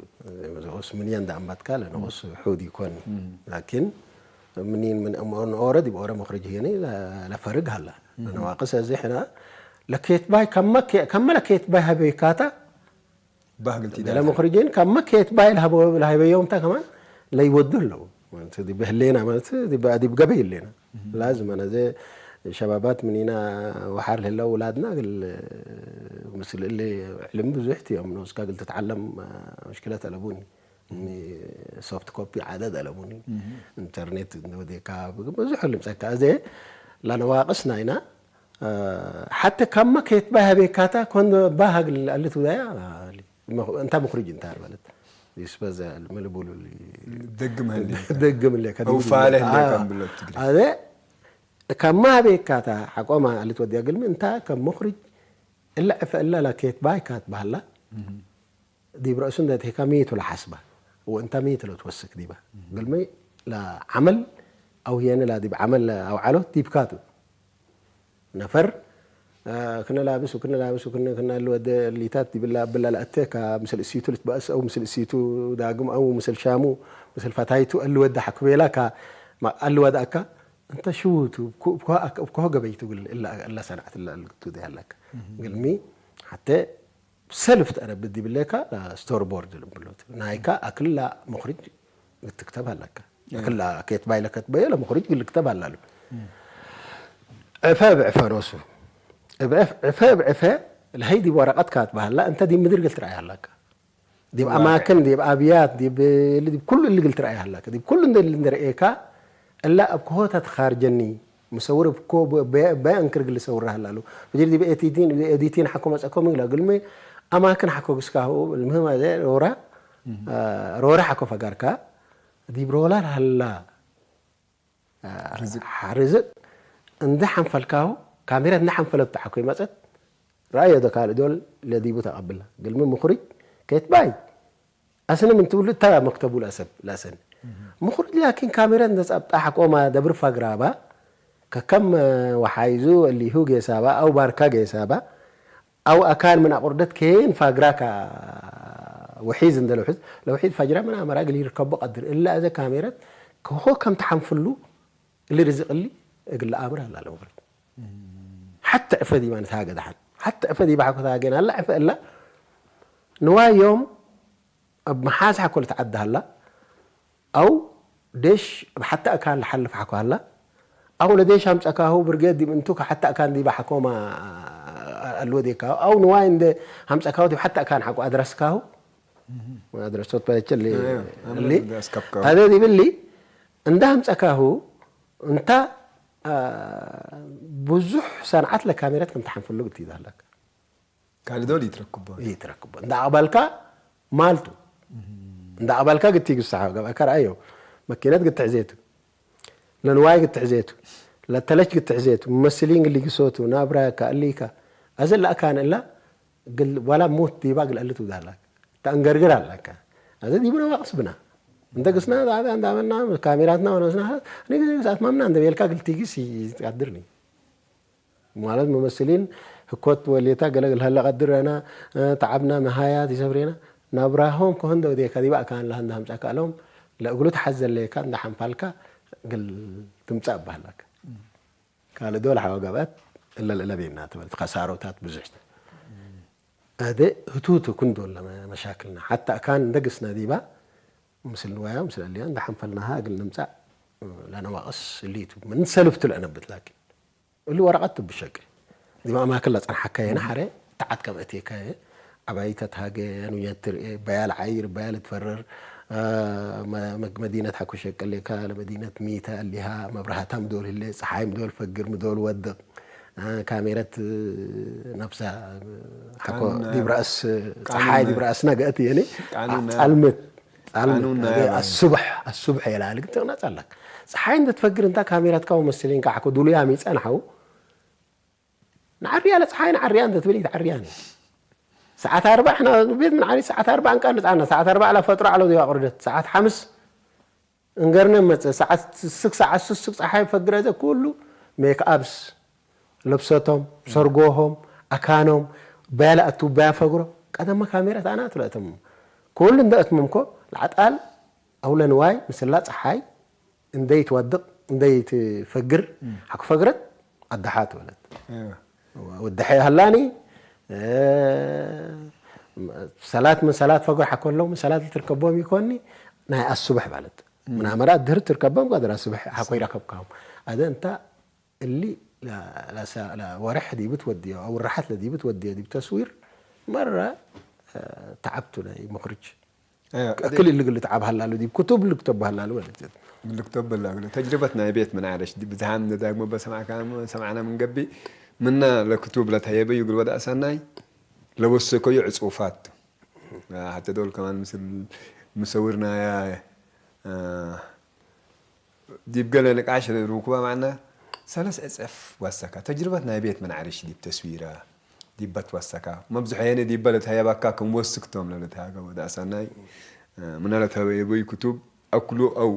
ንቁስ ምንየን ዳኣምባትካ ንቁስ ሑድ ይኮን ላኪን ምኒን ምን ኦረ ዲብ ኦረ መክርጅ ህየኒ ለፈርግ ሃላ ነዋቅስ እዚ ሕና ለኬት ባይ ከመ ለኬት ባይ ሃበይካታ ባህግልቲ ገለ መክርጅን ከመ ኬት ባይ ለሃበዮምታ ከማን ለይወዱ ኣለዉ ዲብ ህሌና ማለት ዲብ ገበይ ህሌና ላዝም ኣነ ዘ ሸባባት ምኒና ወሓር ልህለው ውላድና ግል ምስል እሊ ዕልም ብዙሕት እዮም ንስካ ግል ትትዓለም ምሽክለት ኣለቡኒ ሶፍት ኮፒ ዓደድ ኣለቡኒ ኢንተርኔት ወዴካ ብዙሕ ልምፀካ እዘ ላነዋቅስ ናይና ሓተ ካማ ከየትባይ ሃቤካታ ኮን ባሃግ ኣልት ውዳያ እንታ ምክርጅ እንታ ማለት ይስበዘ ምልቡሉ ደግም ህሊ ደግም ለካ ውፋለ ህሌ ከም ብሎ ትግሪ ኣዘ ካማ ሃቤካታ ሓቆማ ኣልት ወዲያ ግልሚ እንታ ከም ምክርጅ እላ ዕፈ እላ ላከየት ባይ ካት ባህላ ዲብ ረእሱ እንደ ትሄካ ሚቱ ለሓስባ ወእንታ ሚቱ ለትወስክ ዲባ ግልሚ ለዓመል ኣው ህየኒ ላ ዲብ ዓመል ኣውዓሎ ዲብካቱ ነፈር ክነ ላብስ ክነ ላብስ ክነ ክነ ልወደ ሊታት ዲብላ ብላ ለእተ ካ ምስል እሲቱ ልትበእስ ኣው ምስል እሲቱ ዳግም ኣው ምስል ሻሙ ምስል ፈታይቱ እልወደ ሓኩቤላ ካ ኣልወደ ኣካ እንተ ሽውቱ ብኮሆ ገበይቱ ግል እላ ሰንዓት እላ ልግቱ ደያለካ ግልሚ ሓተ ሰልፍ ተረብት ዲብለካ ስቶር ቦርድ ልብሎ ናይካ ኣክላ መኽሪጅ ክትክተብ ኣለካ ኣክላ ኬት ባይለ ከትበየ ለመኽሪጅ ግል ክተብ ኣላሉ ዕፈ ብዕፈ ኖሱ ዕፈ ብዕፈ ለሀይ ዲብ ወረቀት ካትበሃላ እንተ ዲብ ምድር ግል ትረኣይ ኣለካ ዲብ ኣማክን ዲብ ኣብያት ዲብ ኩሉ እሊ ግል ትረኣይ ኣለካ ዲብ ኩሉ እንደ እንደ ረኤካ እላ ኣብ ከሆታ ትኻርጀኒ ምሰውር እኮ በ- በ- በ- እንክር ግል ሰውር ሃላሉ በጀር ዲብ ኤዲቲን ኤዲቲን ሓኮ መጸኮ ምግላ ግልመ ኣማክን ሓኮ ግስካሁ ልምህም ኣዘ ሮራ ሮራ ሓኮ ፈጋርካ ዲብ ሮላር ሃላ ርዝቅ እንደ ሓንፈልካሁ ካሜራ እንደ ሓንፈለብ ተሓኮ ይመጸት ራእዮ ዶ ካልእ ዶል ለዲቡ ተቐብላ ግልሚ ምኹሪጅ ከየትባይ ኣስነ ምን ትብሉ እታ መክተቡ ለሰብ ለሰን ምኹሪጅ ላኪን ካሜራ እንደ ጸብጣ ሓቆማ ደብር ፋግራባ ከከም ወሓይዙ እሊሁ ጌሳባ ኣው ባርካ ጌሳባ ኣው ኣካን ምን ኣቁርደት ከን ፋግራካ ውሒዝ እንደ ለውሒዝ ለውሒዝ ፋጅራ ምን ኣመራ ግል ይርከቦ ቀድር እላ እዘ ካሜረት ከሆ ከም ተሓንፍሉ እሊ ርዝቅ እሊ እግል ኣምር ኣላ ለምኽሪ ሓተ ዕፈ ዲባ ንታ ገዳሓን ሓተ ዕፈ ዲባ ሓኮታ ገና ኣላ ዕፈ እላ ንዋዮም ኣብ መሓዝ ሓኮ ልትዓዲ ሃላ ኣው ደሽ ብሓታ እካን ልሓልፍ ሓኮ ሃላ ኣው ለደሽ ሃምፀካሁ ብርጌድ ዲብ እንቱ ከሓታ እካን ዲባ ሓኮማ ኣልወ ዴካ ኣው ንዋይ እንደ ሃምፀካሁ ዲብ ሓታ እካን ሓኮ ኣድረስካሁ ኣድረሶት በለችል ኣምር እሊ እንደ ኣስከብካሁ። ኣደ ዲብሊ እንደ ሃምፀካሁ እንታ ብዙሕ ሰንዓት ለካሜራት ከም ተሓንፈሉ ግትይዛለካ ካልእ ዶል ይትረክቦ። ይትረክቦ እንዳ ኣባልካ ማልቱ እንዳ ኣባልካ ግቲ ግስሓ ገባካ ረኣዮ መኪነት ግትሕዜቱ ለንዋይ ግትሕዜቱ ለተለች ግትሕዜቱ መስሊን ግሊግሶቱ ናብራካ እሊካ ኣዘ ለኣካን እላ ግል ዋላ ሞት ዲባ ግል ኣልቱ ዳላ ተንገርግር ኣላካ ኣዘ ዲብና ዋቅስ ብና እንተ ግስና ዛዕባ እንዳበልና ካሜራትና ወነስና ንግዜ ግስኣት ማምና እንደ ቤልካ ግል ቲግስ ይትቃድርኒ ማለት መመስሊን ህኮት ወሌታ ገለግል ሀለ ቀድረና ተዓብና መሃያት ይሰብሬና ናብራሆም ከሆንደ ወዴ ከዲባ ካን ለሀንደ ሀምጻ ካሎም ለእግሉ ተሓዘለካ እንደ ሓንፋልካ ግል ትምጻእ ባህላካ ካልእ ዶል ሓወ ገባት እለ ለእለ ቤና ትበል ከሳሮታት ብዙሕ ኣደ ህቱቱ ኩንዶ ለመሻክልና ሓታ ካን እንደ ግስና ዲባ ምስል ንዋያ ምስል ኣልያ እንደ ሓንፈልናሃ እግል ንምጻእ ለነዋቅስ እሊቱ ምን ሰልፍቱ ለእነብት ላኪን እሉ ወረቀት ብሸቂ ዲማ ኣማክል ለጸንሓካየ ንሓረ ተዓት ከም እቴካየ ዓባይ ተትሃገ ንውየት ትርኤ በያል ዓይር በያል ትፈረር መዲነት ሓኩ ሸቅሌካ ለመዲነት ሚተ ኣሊሃ መብራሃታ ምዶል ህለ ፀሓይ ምዶል ፈግር ምዶል ወድቅ ካሜረት ነብሳ ሓኮ ቃኑና ዲብ ራእስ ቃኑና ፀሓይ ዲብ ራእስና ገእት የኔ ቃኑና ጣልመት ጣልመት ቃኑና ኣደ ያባል። ኣሱብሕ ኣሱብሕ የላልግ ትቕነፅ ኣለክ ፀሓይ እንተትፈግር እንታ ካሜራትካ መሰለኝ ከዓ ሓኮ ዱሉያ ሚፀን ሓው ንዓርያ ለፀሓይ ንዓርያ እንተትብል ይትዓርያን ሰዓት ኣርባዕ ሕና ቤት ምንዓሪ ሰዓት ኣርባዕ እንቃ ንፃና ሰዓት ኣርባዕ ላፈጥሮ ዓሎ ዲዋ ቅርደት ሰዓት ሓምስ እንገርነ መፀ ሰዓት ስስክ ሰዓት ስስክ ፀሓይ ፈግረዘ ኩሉ ሜክ ኣብስ ለብሰቶም ሰርጎሆም ኣካኖም በያለ ኣቱ በያ ፈግሮ ቀደመ ካሜራ ታና ትለእቶም ኩሉ እንደ እትምምኮ ለዓጣል ኣውለ ንዋይ ምስላ ፀሓይ እንደይ ትወድቅ እንደይ ትፈግር ሓኩ ፈግረት ኣድሓ ትበለት ወድሐ ሃላኒ ሰላት ምን ሰላት ፈግር ሓኮሎም ሰላት ትርከቦም ይኮኒ ናይ ኣሱብሕ ማለት ምናመራ ድህር ትርከቦም ቀደራ ስብሕ ሓኮ ይረከብካም ኣደ እንታ እሊ ወርሕ ዲብት ወድዮ ኣው ራሓት ለዲብት ወድዮ ዲብ ተስዊር መራ ተዓብቱ ናይ ሙኽርጅ ክል ልግል ተዓብ ሃላሉ ዲብ ክቱብ ልክተብ ሃላሉ ማለት እዩ። ልክተብ በላ ተጅርበት ናይ ቤት ምናለሽ ብዝሃም ንዳግሞ በሰማዕካ ሰማዕና ምንገቢ ምና ለክቱብ ለተየበዩ ግል ወዳእ ሰናይ ለወሰኮዩ ዕጹፋት ሓተ ዶል ከማን ምስል ምሰውርናያ ዲብ ገለ ንቃሽ ርኩባ ማዕና ሰለስ ዕጸፍ ዋሰካ ተጅርበት ናይ ቤት ምናዕርሽ ዲብ ተስዊራ ዲበት ዋሰካ መብዝሖ የነ ዲበ ለተሀየባካ ከም ወስክቶም ለለተሃገ ወዳእ ሰናይ ምነ ለተሀየበዩ ክቱብ ኣክሉ ኣው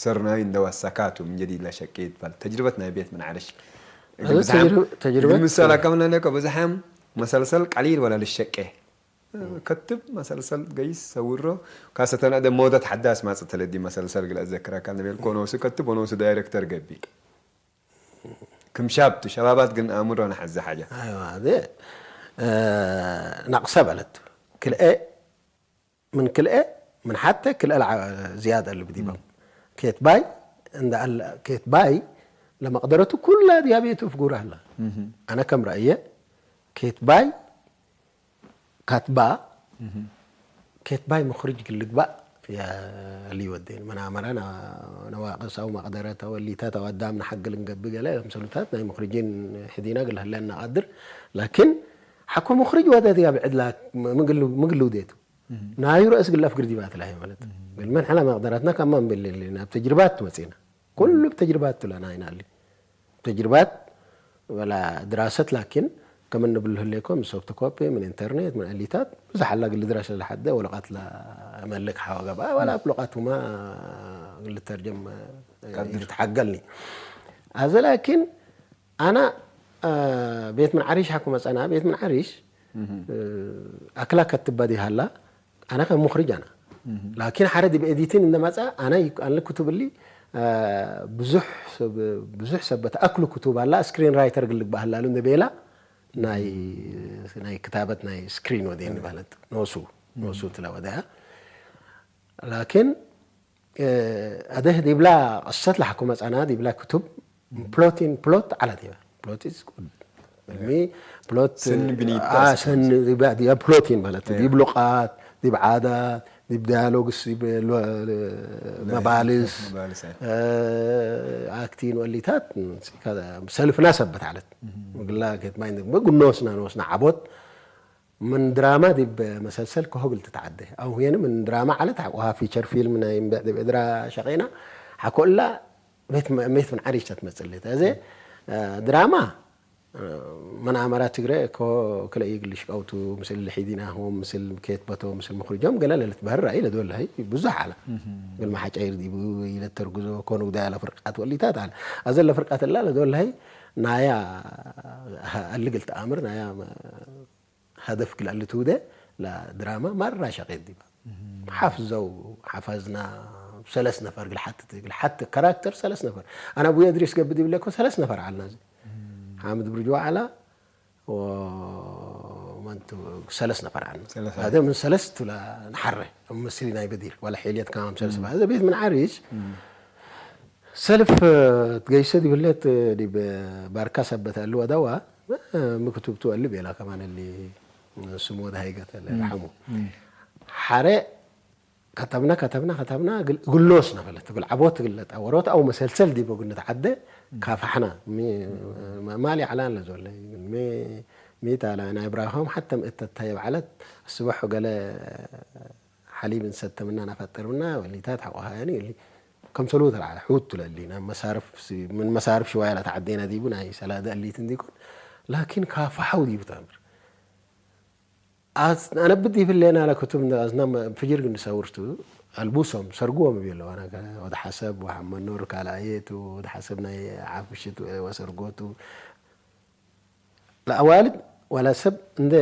ሰርናይ እንደ ዋሰካቱ ምን ጀዲድ ለሸቄት ባል ተጅርበት ናይ ቤት ምናዕርሽ ተጅርበት ምሳላ ከምና ለከ ብዝሓም መሰልሰል ቀሊል ወላ ልሸቄ ከትብ መሰልሰል ገይስ ሰውሮ ካሰተና ደ መወዳት ሓዳስ ማጽእ ተለዲ መሰልሰል ግለ ዘክረካ ንቤል ኮኖሱ ከትብ ወኖሱ ዳይሬክተር ገቢ ክም ሻብ ሸባባት ግን ኣእምሮ ንሓዚ ሓጃ ኣይዋ እዚ ናቅሰ በለት ክልኤ ምን ክልኤ ምን ሓተ ክልኤ ዝያድ ኣሉ ብዲባም ኬት ባይ እንዳ ኣለ ኬት ባይ ለመቅደረቱ ኩላ ዲያቤቱ ፍጉር ኣላ ኣነ ከም ረእየ ኬት ባይ ካትባ ኬት ባይ ምኽርጅ ግልግባእ ሊወደን መናመራ ነዋቅስ ኣው መቅደረት ኣው እሊታት ኣው ኣዳም ንሓግል እንገቢ ገለ ምሰሉታት ናይ ምኽርጅን ሕዲና ግልህለን ናቃድር ላኪን ሓኮ ሙኽርጅ ወደት ያ ብዕድላ ምግሉ ምግሉ ደቱ ናዩ ረእስ ግላፍ ግርዲባት ላይ ማለት ግን መን ሓላ መቅደራትና ከማን በለልን ኣብ ተጅርባት መጽና ኩሉ ተጅርባት ለና ይናል ተጅርባት ወላ ድራሰት ላኪን ከመን ንብሉ ህሌኮ ምን ሶፍት ኮፒ ምን ኢንተርኔት ምን ኣሊታት ብዙሕ ኣላ ግል ድራሽ ለሓደ ወረቃት ለመልክ ሓወ ገባ ወላ ኣብ ሎቃት ሁማ ግል ተርጀም ይትሓገልኒ ኣዘ ላኪን ኣና ቤት ምን ዓሪሽ ሓኩ መጸና ቤት ምን ዓሪሽ ኣክላ ከትበዲ ሃላ ኣነ ከም ሙኽርጅ ኣና ላኪን ሓደ ዲብ ኤዲቲን እንደመጻ ኣነ ኣነ ክትብሊ ብዙሕ ብዙሕ ሰብ ተኣክሉ ክትብ ኣላ ስክሪን ራይተር ግልግ ባህላሉ እንደ ቤላ ናይ ናይ ክታበት ናይ ስክሪን ወደ ማለት ኖሱ ኖሱ ትላ ወደ ላኪን ኣደህ ዲብላ ቀሰት ለሓኩ መጻና ዲብላ ክቱብ ፕሎቲን ፕሎት ዓላት ይባ ፕሎት is good ሚ ፕሎት ስኒ ብኒታ ፕሎቲን ማለት ዲብ ሉቃት ዲብ ዓዳት ዲብ ዳያሎግስ ዲብ መባልስ ኣክቲን ወሊታት ሰልፍና ሰበት ዓለት ምግላ ግኖስና ንወስና ዓቦት ምን ድራማ ዲብ መሰልሰል ከሆግል ትትዓደ ኣው ሁየን ምን ድራማ ዓለት ሓቆሃ ፊቸር ፊልም ናይ እምበዕ ዲብ ዕድራ ሸቂና ሓኮላ ቤት ምን ዓሪሽ ተትመጽእ ሌት እዚ ድራማ መናመራ ትግረ ክለ ይግልሽ ቀውቱ ምስል ሒዲናሆም ምስል ኬት በቶ ምስል ምኽርጆም ገለ ለልትበህር ራእይ ለዶለሀይ ብዙሕ ኣላ ግል መሓጫይር ዲቡ ይለተርጉዞ ኮኑ ጉዳይ ኣለ ፍርቃት ወሊታት ኣለ ኣዘለ ፍርቃት ላ ለዶለሀይ ናያ ኣልግል ተኣምር ናያ ሀደፍ ግል ኣልትውደ ለድራማ ማራ ሸቄት ዲባ ሓፍ ዘው ሓፋዝና ሰለስ ነፈር ግል ሓት ግል ሓት ካራክተር ሰለስ ነፈር ኣና ቡየ ድሪስ ገብድ ይብለኮ ሰለስ ነፈር ዓልና እዚ ሓምድ ብርጅዋ ዓላ ወመንቱ ሰለስ ነፈር ዓልና ሰለስ ሓደ ምን ሰለስቱ ንሓረ ኣብ መስሊ ናይ በዲር ዋላ ሒልየት ከማም ሰለስ ነፈር እዚ ቤት ምን ዓሪሽ ሰልፍ ትገይሰ ዲብለት ዲብ ባርካ ሰበት ኣሉ ወዳዋ ምክቱብቱ ኣሉ ቤላ ከማን ሊ ስሙ ወደ ሃይገተ ለርሐሙ ሓረ ከተብና ከተብና ከተብና ግሎስ ነበለት ትብል ዓቦት ግለጣ ወሮት ኣው መሰልሰል ዲቦ ግንት ዓደ ካፋሕና ማሊ ዓላን ለዞለ ሚታ ናይ ብራሆም ሓተም እተታይ በዓለት ስበሑ ገለ ሓሊብ እንሰተምና ናፈጠርምና ወሊታት ሓቆሃ ያኒ እሊ ከምሰሉ ተላዓለ ሕውት ለሊ ናብ መሳርፍ ምን መሳርፍ ሽዋያ ላተዓደና ዲቡ ናይ ሰላደ እሊት እንዲኮን ላኪን ካፋሓው ዲቡ ተምር ኣነብድ ይብሌና ለክቱብ ፍጅር ግን ሰውርቱ ኣልቡሶም ሰርግዎም ይብሎ ወደ ሓሰብ ወሓመኖር ካልኣየቱ ወደ ሓሰብ ናይ ዓፍሽት ወሰርጎቱ ለኣዋልድ ዋላ ሰብ እንደ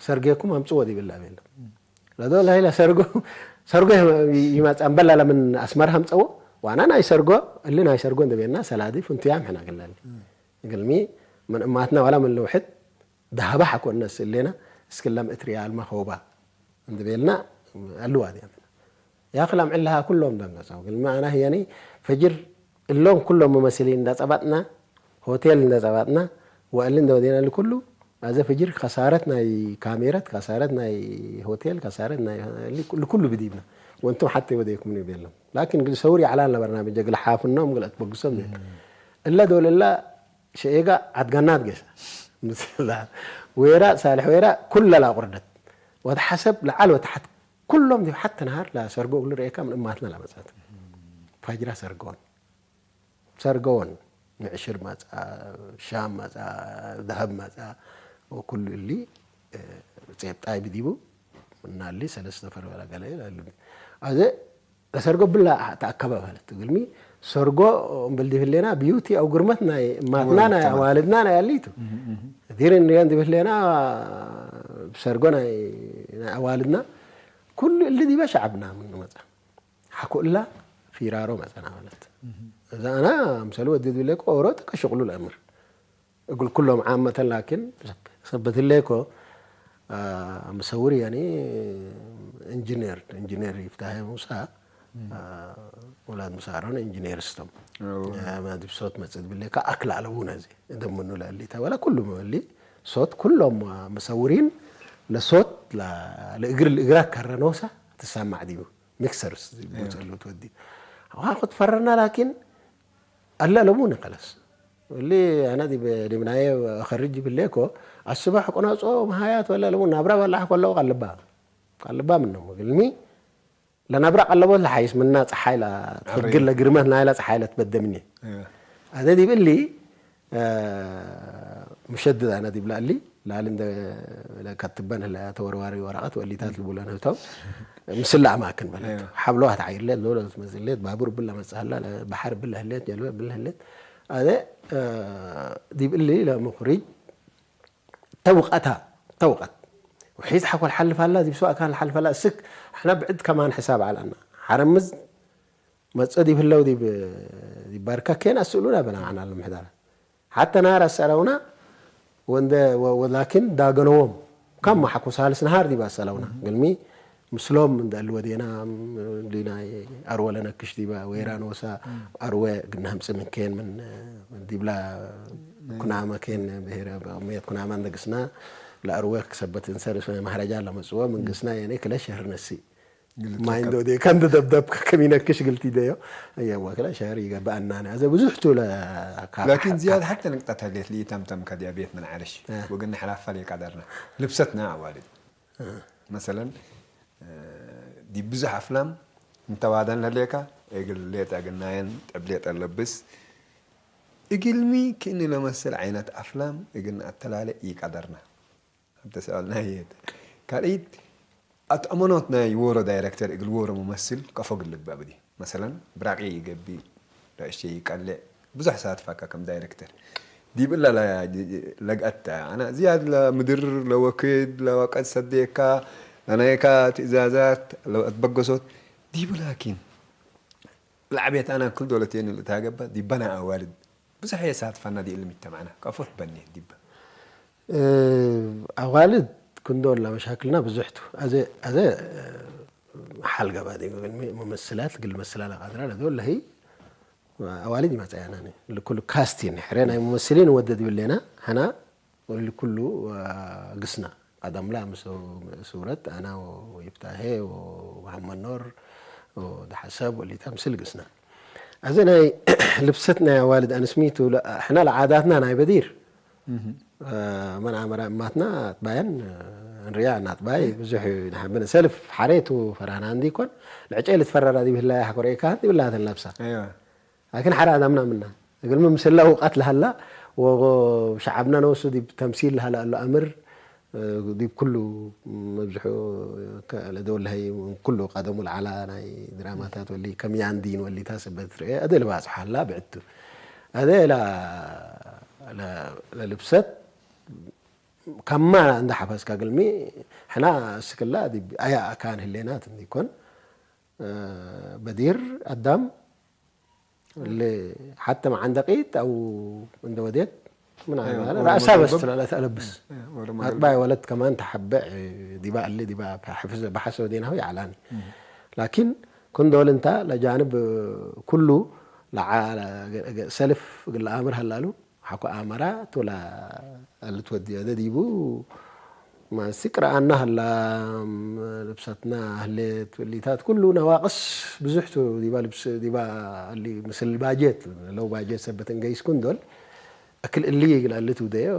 ሰርጌኩም ኣምጽዎ ይብል ኣቤል ለዶ ላይላ ሰርጎ ሰርጎ ይመጻ እምበላ ለምን ኣስመራ ኣምጸዎ ዋና ናይ ሰርጎ እሊ ናይ ሰርጎ እንደቤና ሰላዲ ፍንቱያም ሕና ግላል ግልሚ ምን እማትና ዋላ ምን ልውሕድ ዳህባ ሓኮነ ስሌና እስክላም እትሪያ ኣልማ ኸውባ እንድቤልና ኣልዋ ዲያምና ያኽላም ዕላሃ ኩሎም ደንገጸው ግልሚ ኣና ህየኒ ፈጅር እሎም ኩሎም መመስሊ እንዳጸባጥና ሆቴል እንዳጸባጥና ወእሊ እንደወዴናሉ ኩሉ ኣዘ ፈጅር ከሳረት ናይ ካሜረት ከሳረት ናይ ሆቴል ከሳረት ናይ ኩሉ ብዲብና ወንቱም ሓተ ወደይኩም ይቤሎም ላኪን ግል ሰውር ይዓላል ነበርና ብጀግል ሓፍኖም ግል ኣትበግሶም እለ ዶለላ ሸኤጋ ዓድጋናት ገሳ ምስላ ወይራ ሳልሕ ወይራ ኩለላ ቁርደት ወተሓሰብ ለዓል ወተሓት ኩሎም ዲብ ሓቲ ነሃር ላሰርጎ እግሉ ርኤካ ምን እማትና ላመጻት ፋጅራ ሰርጎን ሰርጎን ንዕሽር መጻ ሻም መጻ ዳህብ መጻ ወኩሉ እሊ ጼጣይ ብዲቡ እናሊ ሰለስተ ፈርበላ ገለ ኣሉ ኣዘ ሰርጎ ብላ ተኣከበ ማለት ግልሚ ሰርጎ እምብል ዲብሌና ቢዩቲ ኣብ ግርመት ናይ ማትና ናይ ኣዋልድና ናይ ኣሊቱ ዲር እንሪያን ዲብሌና ሰርጎ ናይ ኣዋልድና ኩሉ እሊ ዲበ ሸዓብና ምን መጻ ሓኩ እላ ፊራሮ መጸና ማለት እዛ ኣና ምሰሉ ወዲ ድብሌ ቆሮ ተቀሽቅሉ ለእምር እግል ኩሎም ዓመተን ላኪን ሰበት ህሌኮ ምሰውር ያኒ ኢንጂነር ኢንጂነር ይፍታሄ ሙሳ ወላድ ሙሳ ኣሮን ኢንጂነር ስቶም ማድብ ሶት መጽእ ድብሌካ ኣክል ኣለቡ ነዚ እንደምኑ ለእሊተ ወላ ኩሉ መበሊ ሶት ኩሎም መሰውሪን ለሶት ለእግር ለእግራ ከረኖሳ ትሰማዕ ዲቡ ሚክሰርስ ዝብሉ ትወዲ ኣዋ ክትፈረና ላኪን ኣላ ኣለቡ ንቀለስ اللي أنا دي ب- دي بناية أخرج بالليكو، الصبح قناصو مهايات ولا لمو نابرا ولا حكو لو قلبا. قلبا منهم. قلمي، ለናብራ ቀለቦት ለሓይስ ምና ፀሓይ ላ ትፍግር ለግርመት ናይላ ፀሓይ ለትበደምኒ። ኣደ ዲብሊ ምሸድድ ኣነ ዲብላ እሊ ላል እንደ ለከትበን ህለ ተወርዋሪ ወረቀት ወሊታት ልቡለን ህቶም ምስላ ኣማክን በለት ሓብሎ ኣትዓይርሌት ሎ ትመዝሌት ባቡር ብላ መፅሃላ ባሕር ብላ ህሌት ጀልበ ብላ ህሌት ኣደ ዲብሊ ለምኽሪጅ ተውቀታ ተውቀት ውሒዝ ሓኮል ሓልፍ ኣላ ዚብ ሰው ኣካል ሓልፍ ኣላ እስክ ሕና ብዕድ ከማን ሕሳብ ዓላና ሓረምዝ መጸ ዲብ ህለው ዲብ ዲብ ባርካ ኬን ኣስእሉና በና ዓና ለምሕዳራ ሓተ ናር ኣሰለውና ወንደ ወ- ወላኪን ዳገነዎም ካም ማሓኩ ሳልስ ነሃር ዲብ ኣሰለውና ግልሚ ምስሎም እንደ ኣልወዴና ዲና ኣርወ ለነክሽ ዲባ ወይራን ወሳ ኣርወ ግናህምጽ ምን ኬን ምን ዲብላ ኩናመ ኬን ብሄረ መየት ኩናመ እንደግስና ለኣርወ ክሰበት እንሰር ማህረጃ ለመጽወ መንግስና የኔ ክለ ሸህር ነሲ ማይ እንዶ ዴ ከንድ ደብደብ ከሚነክሽ ግልቲ ደዮ የዋ ክለ ሸህር ይገባእና ኣዘ ብዙሕ ቱ لكن زياد حتى نقطة هليت لي تم تم كدي أبيت من عرش وقلنا حلافة لي قدرنا لبستنا عوالد مثلا ዲ ብዙሕ ኣፍላም እንተዋደን ለሌካ እግል ሌጠ ግናየን ጥብ ሌጠ ለብስ እግልሚ ክእኒ ለመስል ዓይነት ኣፍላም እግን ኣተላለ ኢቀደርና ኣብተ ሰኣልና የት ካልኢት ኣትኣመኖት ናይ ወሮ ዳይረክተር እግል ወሮ መመስል ቀፎ ግልግባብ ዲ መሰለን ብራቂ ይገቢ ለእሽተይ ይቀልዕ ብዙሕ ሳትፋካ ከም ዳይረክተር ዲብላ ለግአት ኣና ዝያድ ለምድር ለወክድ ለወቀድ ሰደካ ለናይካ ትእዛዛት ለአትበገሶት ዲቡ ላኪን ለዓቤት ኣና ክል ዶለቴን ልታገባ ዲበና ኣዋልድ ብዙሕ የሳትፋና ዲእልም ይተማዕና ቀፎት በኒ ዲበ ኣዋልድ ክንዶ ላ መሻክልና ብዙሕቱ ኣዘ ኣዘ ሓልገባ ዲ መመስላት ግል መስላ ለቃድራ ለዶ ለሂ ኣዋልድ ይመፀያና ልኩሉ ካስቲን ሕረ ናይ መመስሊን ወደድ ይብሌና ሕና ልኩሉ ግስና ቀደምላ ምስ ሱረት ኣና ወይፍታሄ ወመሐመድ ኖር ወደሓሰብ ወሊታ ምስል ግስና እዚ ናይ ልብሰት ናይ ኣዋልድ ኣንስሚቱ ሕና ለዓዳትና ናይ በዲር መን ኣመራ እማትና ኣጥባየን እንሪያ እናጥባይ ብዙሕ ንሓብን ሰልፍ ሓሬቱ ፈራና እንዲ ኮን ልዕጨ ልትፈረራ ዲብ ህላያ ሓኮሬካ ዲብላተን ለብሳ ኣይዋ ላኪን ሓደ ኣዳምና ምና እግልሚ ምስላ እውቀት ለሃላ ወ- ሸዓብና ነወሱ ዲብ ተምሲል ለሃላ ኣሎ ኣምር እ፣ ዲብ ኩሉ መብዝሑ ከ- ለደወለሀይ ኩሉ ቀደሙ ለዓላ ናይ ድራማታት ወሊ ከም ያንዲን ወሊታ ሰበት ርአ ኣደ ልባጽሖ ሃላ ብዕቱ ኣደ ላ ለ- ለልብሰት ከማ እንዳ ሓፈዝካ ግልሚ ሕና እስክላ ዲብ ኣያ ኣካን ህሌናት እንዲኮን በዲር ኣዳም ሓተ መዓንደቂት ኣው እንደ ወዴት ምን ረእሳ በስ ትለለት ኣለብስ ኣጥባይ ወለት ከማን ተሓበዕ ዲባ እሊ ዲባ ብሓሰ ወዴናሁ ይዓላኒ ላኪን ክንዶል እንታ ለጃንብ ኩሉ ሰልፍ ግለ ኣምር ሃላሉ ሓኮ ኣመራ ቶላ ልትወዲ ኣደ ዲቡ ማንሲ ቅርኣና ህላ ልብሰትና ህሌት ወሊታት ኩሉ ነዋቅስ ብዙሕ ቱ ዲባ ልብስ ዲባ ኣሊ ምስል ባጀት ለው ባጀት ሰበት እንገይስ ኩንዶል እክል እሊ ይግል ኣሊ ትውደዮ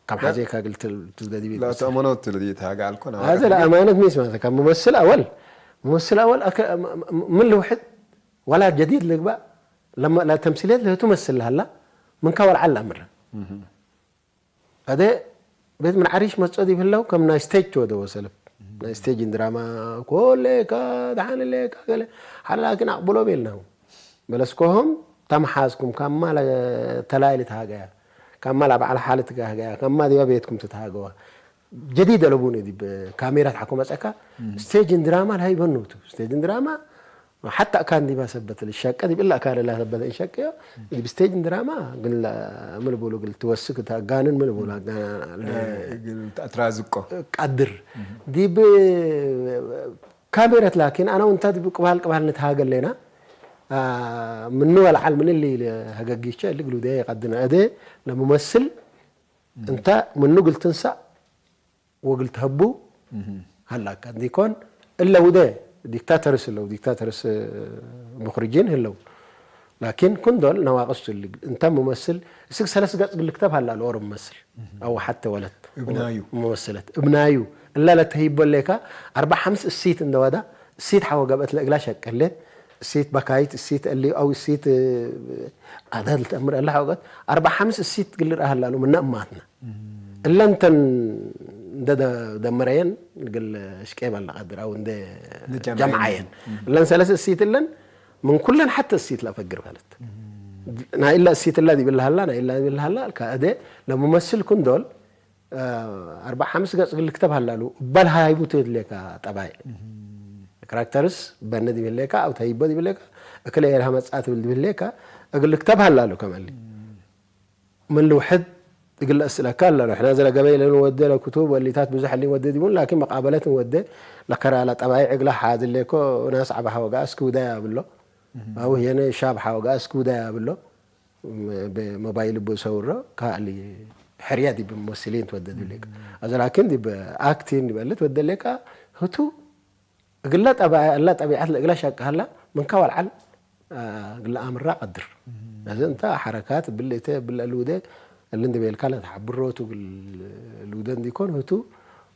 ካብ ሓዜካ ግል ትውደ ዲቢ لا تأمنوا تلدي تهاجع الكون هذا لا أمانة ميس مثلا كان ممثل أول ممثل أول أك... م- م- من لوحد ولا جديد لك بقى لما لا تمثيليات اللي تمثل هلا من كور على الأمر هذا ቤት ምን ዓሪሽ መጾ ዲብ ህለው ከም ናይ ስቴጅ ተወደወ ሰለፍ ናይ ስቴጅ ድራማ ኮሌካ ደሓንሌካ ገለ ሓላላኪን ኣቕብሎ ቤልናው በለስኮሆም ተመሓዝኩም ካማ ተላይል ትሃገያ ካማ ላበዓል ሓል ትጋህገያ ካማ ዲባ ቤትኩም ትትሃገዋ ጀዲድ ኣለቡን ዲብ ካሜራ ትሓኮ መጸካ ስቴጅን ድራማ ልሃይበኑቱ ስቴጅን ድራማ ሓታ እካ እንዲባ ሰበት ልሸቀ ዲብ እላ እካ ለላ ሰበት እንሸቀዮ ዲብ ስቴጅ ድራማ ግን ምን ብሉ ግል ትወስክ ተጋንን ምን ብሉ ኣትራዝቆ ቀድር ዲብ ካሜረት ላኪን ኣነ ውንታ ዲብ ቅባል ቅባል ንትሃገ ኣለና ምኑ ወልዓል ምን ሊ ሀገጊቸ እሊ ግሉ ደ ቀድነ እደ ለምመስል እንታ ምኑ ግል ትንሳእ ወግል ትሀቡ ሀላካ እንዲኮን እለ ውደ ዲክታተርስ እለው ዲክታተርስ ሙክርጂን ህለው ላኪን ኩንዶል ነዋቅስቱ እንተ መመስል እስግ ሰለስ ገጽ ግልክተብ ሃላሉ ኦሮ መመስል ኣው ሓተ ወለት እብናዩ መመሰለት እብናዩ እላ ለተሂቦ ሌካ ኣርባ ሓምስ እሲት እንደወዳ እሲት ሓወ ገብአት ለእግላ ሸቀሌት እሲት በካይት እሲት እሊ ኣው እሲት ኣዳል ተምር እላ ሓወቀት ኣርባ ሓምስ እሲት ግልር ኣህላሉ ምና እማትና እለንተን እንደ ደምረየን ግል ሽቄ በላ ቀድር ኣው እንደ ጀምዓየን እለን ሰለስ እሲት እለን ምን ኩለን ሓተ እሲት ለፈግር ማለት ናይ ኢላ እሲት እላ ዲብል ሃላ ናይ ኢላ ዲብል ሃላ ካእደ ለሙመስል ኩንዶል ኣርባ ሓምስ ገጽ ግል ክተብ ሃላሉ እባል ሃይቡ ትብሌካ ጠባይ ካራክተርስ በነ ዲብሌካ ኣብ ተይቦ ዲብሌካ እክለ የርሃ መጻ ትብል ዲብሌካ እግል ክተብ ሃላሉ ከመሊ ምን ልውሕድ እግል እስለካ ኣለሉ ሕና ዘለ ገበይ ለን ወደ ለክቱብ ወሊታት ብዙሕ ሊ ወደ ዲቡን ላኪን መቃበለት ወደ ለከራላ ጠባይ ዕግላ ሓድሌኮ ናስ ዓባ ሃወጋ እስኪ ውዳይ ኣብሎ ኣው የነ ሻብ ሓወጋ እስኪ ውዳይ ኣብሎ ብሞባይል ብሰውሮ ካሊ ሕርያ ዲብ መሲሊን ትወደድ ብሌካ ኣዘ ላኪን ዲብ ኣክቲን ዲበል ትወደድ ሌካ ህቱ እግላ ጠባ እላ ጠቢዓት ለእግላ ሻቅሃላ ምንካ ዋልዓል እግላ ኣምራ ቀድር እዚ እንተ ሓረካት ብልእተ ብለ ልውደ እልን ዲቤልካ ለተሓብሮቱ ልውደ እንዲኮን ህቱ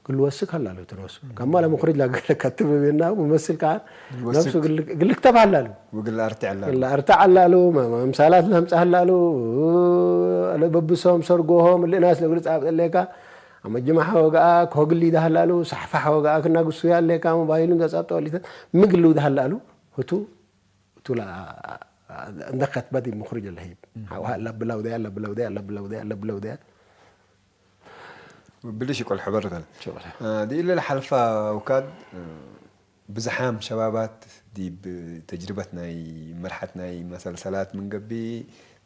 ግልወስክ ሃላሉ ትነሱ ከማ ለምኽርጅ ላግለ ከትብ ቤና መመስል ከዓን ነብሱ ግልክተብ ሃላሉ ወግል ኣርትዕ ኣላ ግል ኣርትዕ ኣላሉ መምሳላት ለምጻ ሃላሉ ለበብሶም ሰርጎሆም ልእናስ ለግልጽ ኣብጠሌካ ኣብ መጅማሕ ወግኣ ኮግል ይዳሃላሉ ሳሕፋሕ ወግኣ ክናግሱ ያሌካ ሞባይሉ ዘጻብጠ ወሊተ ምግል ይዳሃላሉ ህቱ ቱላ እንደ ከትበት ምኽርጅ ለሂብ ሓውሃ ለብላው ደያ ለብላው ደያ ለብላው ደያ ለብላው ደያ ብልሽ ይቆል ሕበር ከን ዲኢለ ሓልፋ ውካድ ብዝሓም ሸባባት ዲብ ተጅርበት ናይ መርሓት ናይ መሰልሰላት ምን ገቢ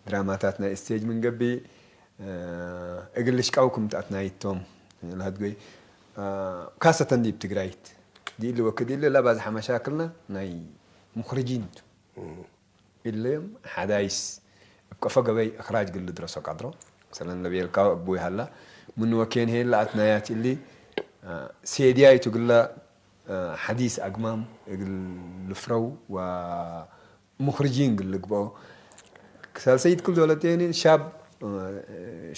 ድራማታት ናይ ስቴጅ ምን ገቢ እግል ሽቃው ክምጣት ናይቶም ለህድጎይ ካሰተን ዲብ ትግራይት ዲኢሊ ወክድ ኢለ ለባዝሓ መሻክልና ናይ ሙኽርጂን ኢለዮም ሓዳይስ እብ ቀፎ ገበይ እኽራጅ ግል ድረሶ ቃድሮ ሰለን ለቤልካ እቡ ይሃላ ምን ወኬን ሄን ለኣትናያት ኢሊ ሴድያይቱ ግለ ሓዲስ ኣግማም እግል ልፍረው ወሙኽርጂን ግል ልግብኦ ክሳልሰይት ክል ዶለቴኒ ሻብ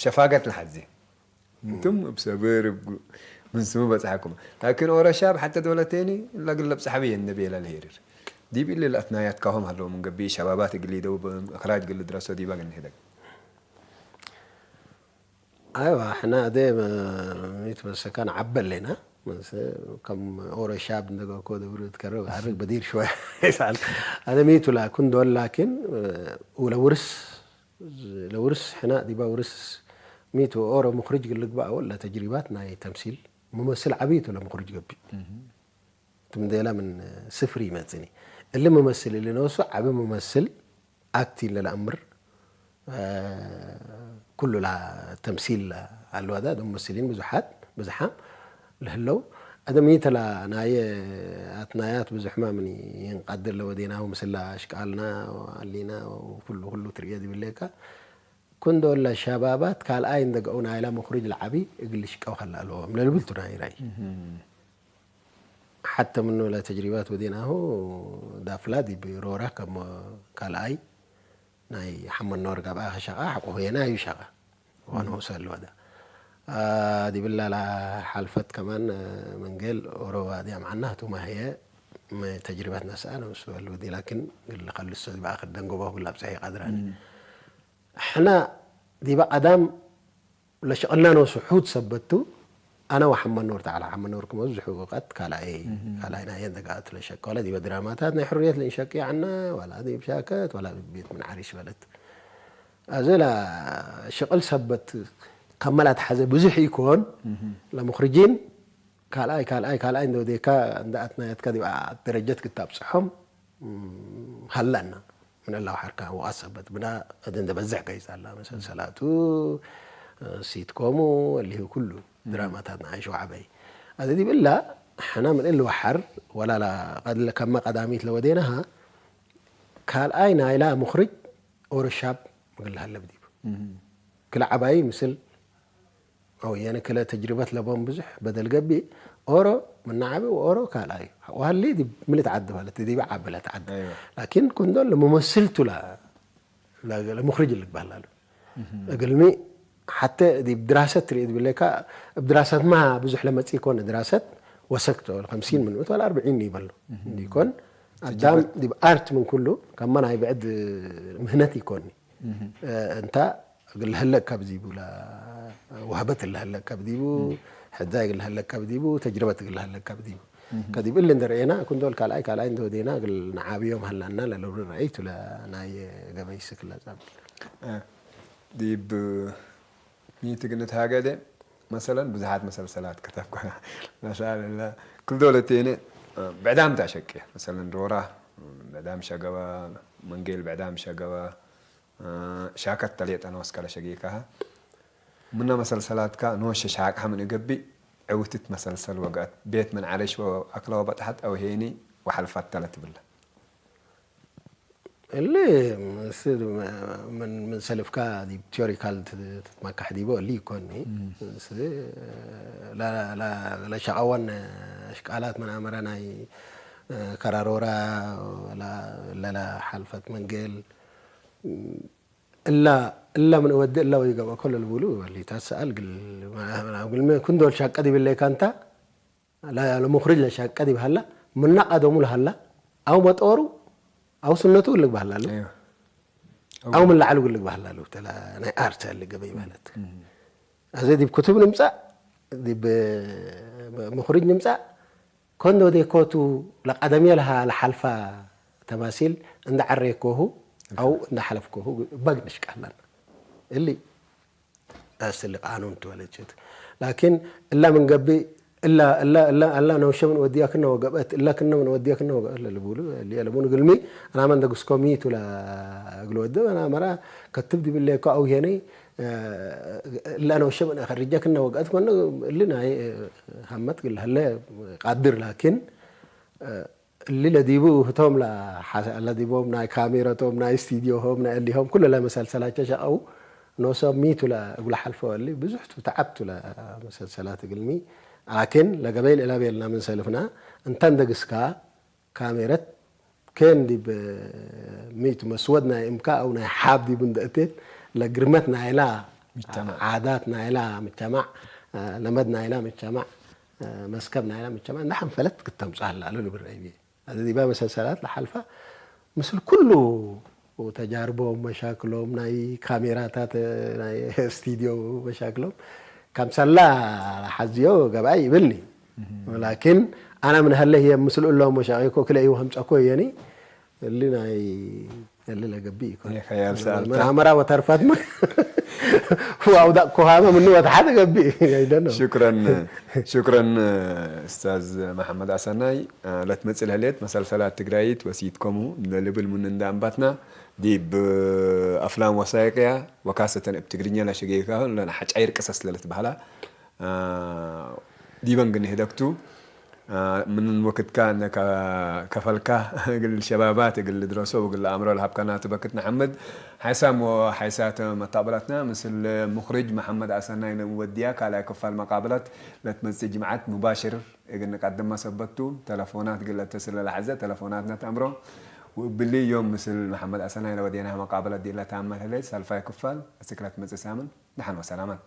ሸፋገት ለሓዜ እንቱም እብ ሰብር እብ ምን ስሙ በጽሓኩም ላኪን ኦረ ሻብ ሓተ ዶለቴኒ ለግል ለብጽሓ ብየ እንደ ቤላ ለሄርር ዲብ ኢሊ ለኣትናያት ካሆም ሃለዎም እንገቢ ሸባባት እግል ይደው እኽራጅ ግል ድረሶ ዲባ ግን ሄደግ ኣይዋ ሕና እደ ሚት መሰካን ዓበል ሌና ከም ኦረ ሻብ እንደገኮ ደብሩ ትከረብ ዓርግ በዲር ሽወያ ይስኣል ኣነ ሚቱ ላ ኩንዶል ላኪን ለውርስ ለውርስ ሕና ዲባ ውርስ ሚቱ ኦረ ሙኽርጅ ግልግባእ ወላ ተጅሪባት ናይ ተምሲል መመስል ዓብይቱ ለሙኽርጅ ገቢ ትምደላ ምን ስፍሪ ይመጽኒ እሊ መመስል እሊ ነወሱ ዓቢ መመስል ኣክቲን ለለኣምር ኩሉ ተምሲል ኣለዋዳ ደ ሙመስሊን ብዙሓት ብዙሓም ልህለው ኣደም ይተላ ናየ ኣትናያት ብዙሕማ ምን ይንቃድር ለወዴናሁ ምስላ ኣሽቃልና ኣሊና ኩሉ ኩሉ ትርእዮ ዝብለካ ኩንዶ ለሸባባት ካልኣይ እንደገኡ ናይላ መኽሩጅ ለዓቢ እግል ሽቀው ከላ ኣለዎም ለልብልቱ ናይ ራይ ሓተ ምኑ ለተጅሪባት ወዴናሁ ዳፍላ ዲብ ሮራ ከም ካልኣይ ናይ ሓመድ ነወር ጋብኣ ከሸቓ ሓቆ ሆየና እዩ ሸቓ ዋንኡ ሰልወዳ ዲብላ ሓልፈት ከማን መንገል ኦሮባ ዲያ መዓና ህቱማ ህየ ተጅሪባት ነስኣ ነብሱ በሉ ዲ ላኪን ግል ከልሶ ዲባ ክደንጎቦ ግላ ብፅሒ ቀድራኒ ሕና ዲባ ቀዳም ለሸቕልና ነብሱ ሑድ ሰበቱ ኣነ ወሓመድ ነወር ተዓላ ሓመድ ነወር ክመዝሑ እውቀት ካልኣይ ካልኣይ ናየ እንደጋት ለሸቀለ ዲበ ድራማታት ናይ ሕርየት ለንሸቂ ዓና ዋላ ዲብ ሻከት ዋላ ቤት ምን ዓሪሽ በለት ኣዘ ላ ሽቕል ሰበት ከመላት ሓዘ ብዙሕ ይኮን ለምኽርጂን ካልኣይ ካልኣይ ካልኣይ እንደወዴካ እንደ ኣትናየትካ ዲብ ደረጀት ክታብፅሖም ሃላና ምን እላው ሓርካ ወቃት ሰበት ብና እድ እንደ በዝሕ ገይጻላ መሰልሰላቱ ሲትኮሙ እሊሁ ኩሉ ድራማታት ንዓይ ሸውዓበይ ኣዚ ዲብ እላ ሕና ምን እል ወሓር ወላላ ከማ ቀዳሚት ለወዴናሃ ካልኣይ ናይላ ሙኽርጅ ኦሮ ሻብ ምግል ሃለብ ዲቡ ክለ ዓባይ ምስል ኣው የነ ክለ ተጅርበት ለቦም ብዙሕ በደል ገቢ ኦሮ ምናዓቢ ኦሮ ካልኣይ ወሃሊ ዲብ ምልት ዓዲ ማለት ዲብ ዓበለት ዓዲ ላኪን ኩንዶ ለመመስልቱ ላ ለሙኽሪጅ ልግባሃል ኣሎ። እግልሚ ሓተ ዲብ ድራሰት ትርኢ ዝብለካ፣ እብ ድራሰት ማ ብዙሕ ለመጽእ ይኮነ ድራሰት ወሰክቶ ከምሲን ምን ምእት ወላ ኣርብዒን ይበሉ እንዲኮን ኣዳም ዲብ ኣርት ምን ኩሉ ከማ ናይ ብዕድ ምህነት ይኮኒ። እንታ እግል ለሀለቅ ካብ ዚቡ፣ ወህበት ለሀለቅ ካብ ዲቡ፣ ሕዛ እግል ለሀለቅ ካብ ዲቡ፣ ተጅርበት እግል ለሀለቅ ካብ ዲቡ። ከዲብ እሊ እንደረኤና፣ ኩንዶል ካልኣይ ካልኣይ እንደወዴና እግል ንዓብዮም ሃላና ለለውሪ ረአይቱ ለናይ ገበይ ስክላ ጻብል። እ፣ ዲብ ሚቲ ግን እትሃገደ መሰለን ብዙሓት መሰልሰላት ከተብኩ። መሳለላ ክል ዶለቴነ ብዕዳም ታሸቂ መሰለን ዶራ ብዕዳም ሸገባ መንጌል ብዕዳም ሸገባ ሻከት ተሌጠ ነወስከለ ሸጌካሃ ምነ መሰልሰላትካ ኖሸ ሻቅሓ ምን እገብእ ዕውትት መሰልሰል ወገአት ቤት ምን ዓለሽ ወአክለ ወበጥሐት አውሄኒ ወሐልፋት ተለ ትብለ። እሊ ምስ ምን ምን ሰልፍካ ዲብ ቲዮሪካል ትትመካሕ ዲቦ እሊ ይኮኒ። ምስ ለ- ለ- ለ- ለሸቀወን ኣሽቃላት መናመረ ናይ ከራሮራ ለለ ሓልፈት መንገል እላ እላ ምን እወድእ እላ ወይ ገብአ ኮሎ ልቡሉ ወሊ ታሰኣል ግል ግል ኩንዶል ሻቀ ዲብለይ ካንታ ለሙኽሪጅ ለሻቀ ዲብ ሃላ ምና ቀደሙ ለሃላ አው መጦሩ አው ስነቱ እልግ ባህላ ኣሎ። አው ምን ለዓሉ ግልግ ባህላ ኣሎ። ተላ ናይ አርት ያለ ገበይ ማለት አዘ ዲብ ክቱብ ንምጻእ ዲብ ሙኽሪጅ ንምጻእ ኮንዶ ዴኮቱ ለቀደምየ ለሃ ለሓልፋ ተማሲል እንደ ዓሬኮሁ አው እንደ ሓለፍኮሁ በግ ንሽቃላና እሊ ኣስሊ ቃኑን ትወለችት ላኪን እላ ምን ገብእ እላ እላ እላ እላ ነውሸ ምን ወዲያ ክነ ወገበት እላ ክነ ምን ወዲያ ክነ ወገበት ለልቡሉ እሊ ለሙን ግልሚ አና መን ደግስኮ ሚቱ ለእግል ወደ አና መራ ከትብ ዲብለ እኮ አው ሄነይ እላ ነውሸ ምን ኸርጀ ክነ ወገበት ኮነ እሊ ናይ ሀመት ግል ሀለ ቃድር ላኪን እሊ ለዲቡ ህቶም ለሓሰ ለዲቦም ናይ ካሜረቶም ናይ ስቱዲዮሆም ናይ እሊሆም ኩሉ ለመሰልሰላቸ ሸቀው ኖሶም ሚቱ ለእጉለ ሓልፈ ወሊ ብዙሕ ቱ ተዓብቱ ለመሰልሰላት እግልሚ ላኪን ለገበይል እላ ቤልና ምን ሰልፍና እንተን ደግስካ ካሜረት ኬን ዲብ ሚቱ መስወድ ናይ እምካ አው ናይ ሓብ ዲቡ እንደእቴን ለግርመት ናይላ ምጅተማዕ። ዓዳት ናይላ ምጀተማዕ ለመድ ናይላ ምጀተማዕ መስከብ ናይላ ምጀተማዕ እንዳ ሐንፈለት ክተምጽእ አላ አሉ ልብል ረይቢ። አዚ ዲባ መሰልሰላት ለሓልፋ ምስል ኩሉ ተጃርቦም መሻክሎም ናይ ካሜራታት ናይ ስቱዲዮ መሻክሎም ከምሰላ ሓዝዮ ገባይ ይብልኒ። ላኪን አና ምን ሀለ ህየ ምስል እሎም መሻቂኮ ክለ ይው ከምጸኮ የኒ እሊ ናይ እሊ ለገብእ ይኮን። ናይ ኸያል ሰኣልታ። መናመራ ወተርፋት ማ ዋውዳቅ ኮሃመ ምኑ ወተሓተ ገብእ። I don't know። ሽክረን ሽክረን እስታዝ መሐመድ አሰናይ። ለትመጽእ ለህሌት መሰልሰላት ትግራይት ወሲትኮሙ ለልብል ምን እንዳ እምባትና ዲብ አፍላም ወሳይቅያ ወካሰተን እብ ትግርኛ ለሸገይካ ለናሓጫይር ቅሰስ ለልትበሃላ ዲበን ግን ህደግቱ ምን ወክትካ እነ ከፈልካ እግል ሸባባት እግል ድረሶ እግል አእምሮ ለሀብካና ትበክት ንሐምድ ሓይሳም ወሓይሳት መታቅበላትና ምስል ሙኽርጅ መሐመድ አሰናይ ንወድያ ካልኣይ ክፋል መቃበላት ለትመጽእ ጅምዓት ሙባሽር እግል ንቀድማ ሰበቱ ተለፎናት እግል ለተስለ ለሐዘ ተለፎናትና ተአምሮ ወእብሊ ዮም ምስል መሐመድ አሰናይ ለወዴና መቃበላት ዲላ ታመት ህለ ሰልፋይ ክፋል እስክ ለትመጽእ ሳምን ደሓን ወሰላማት።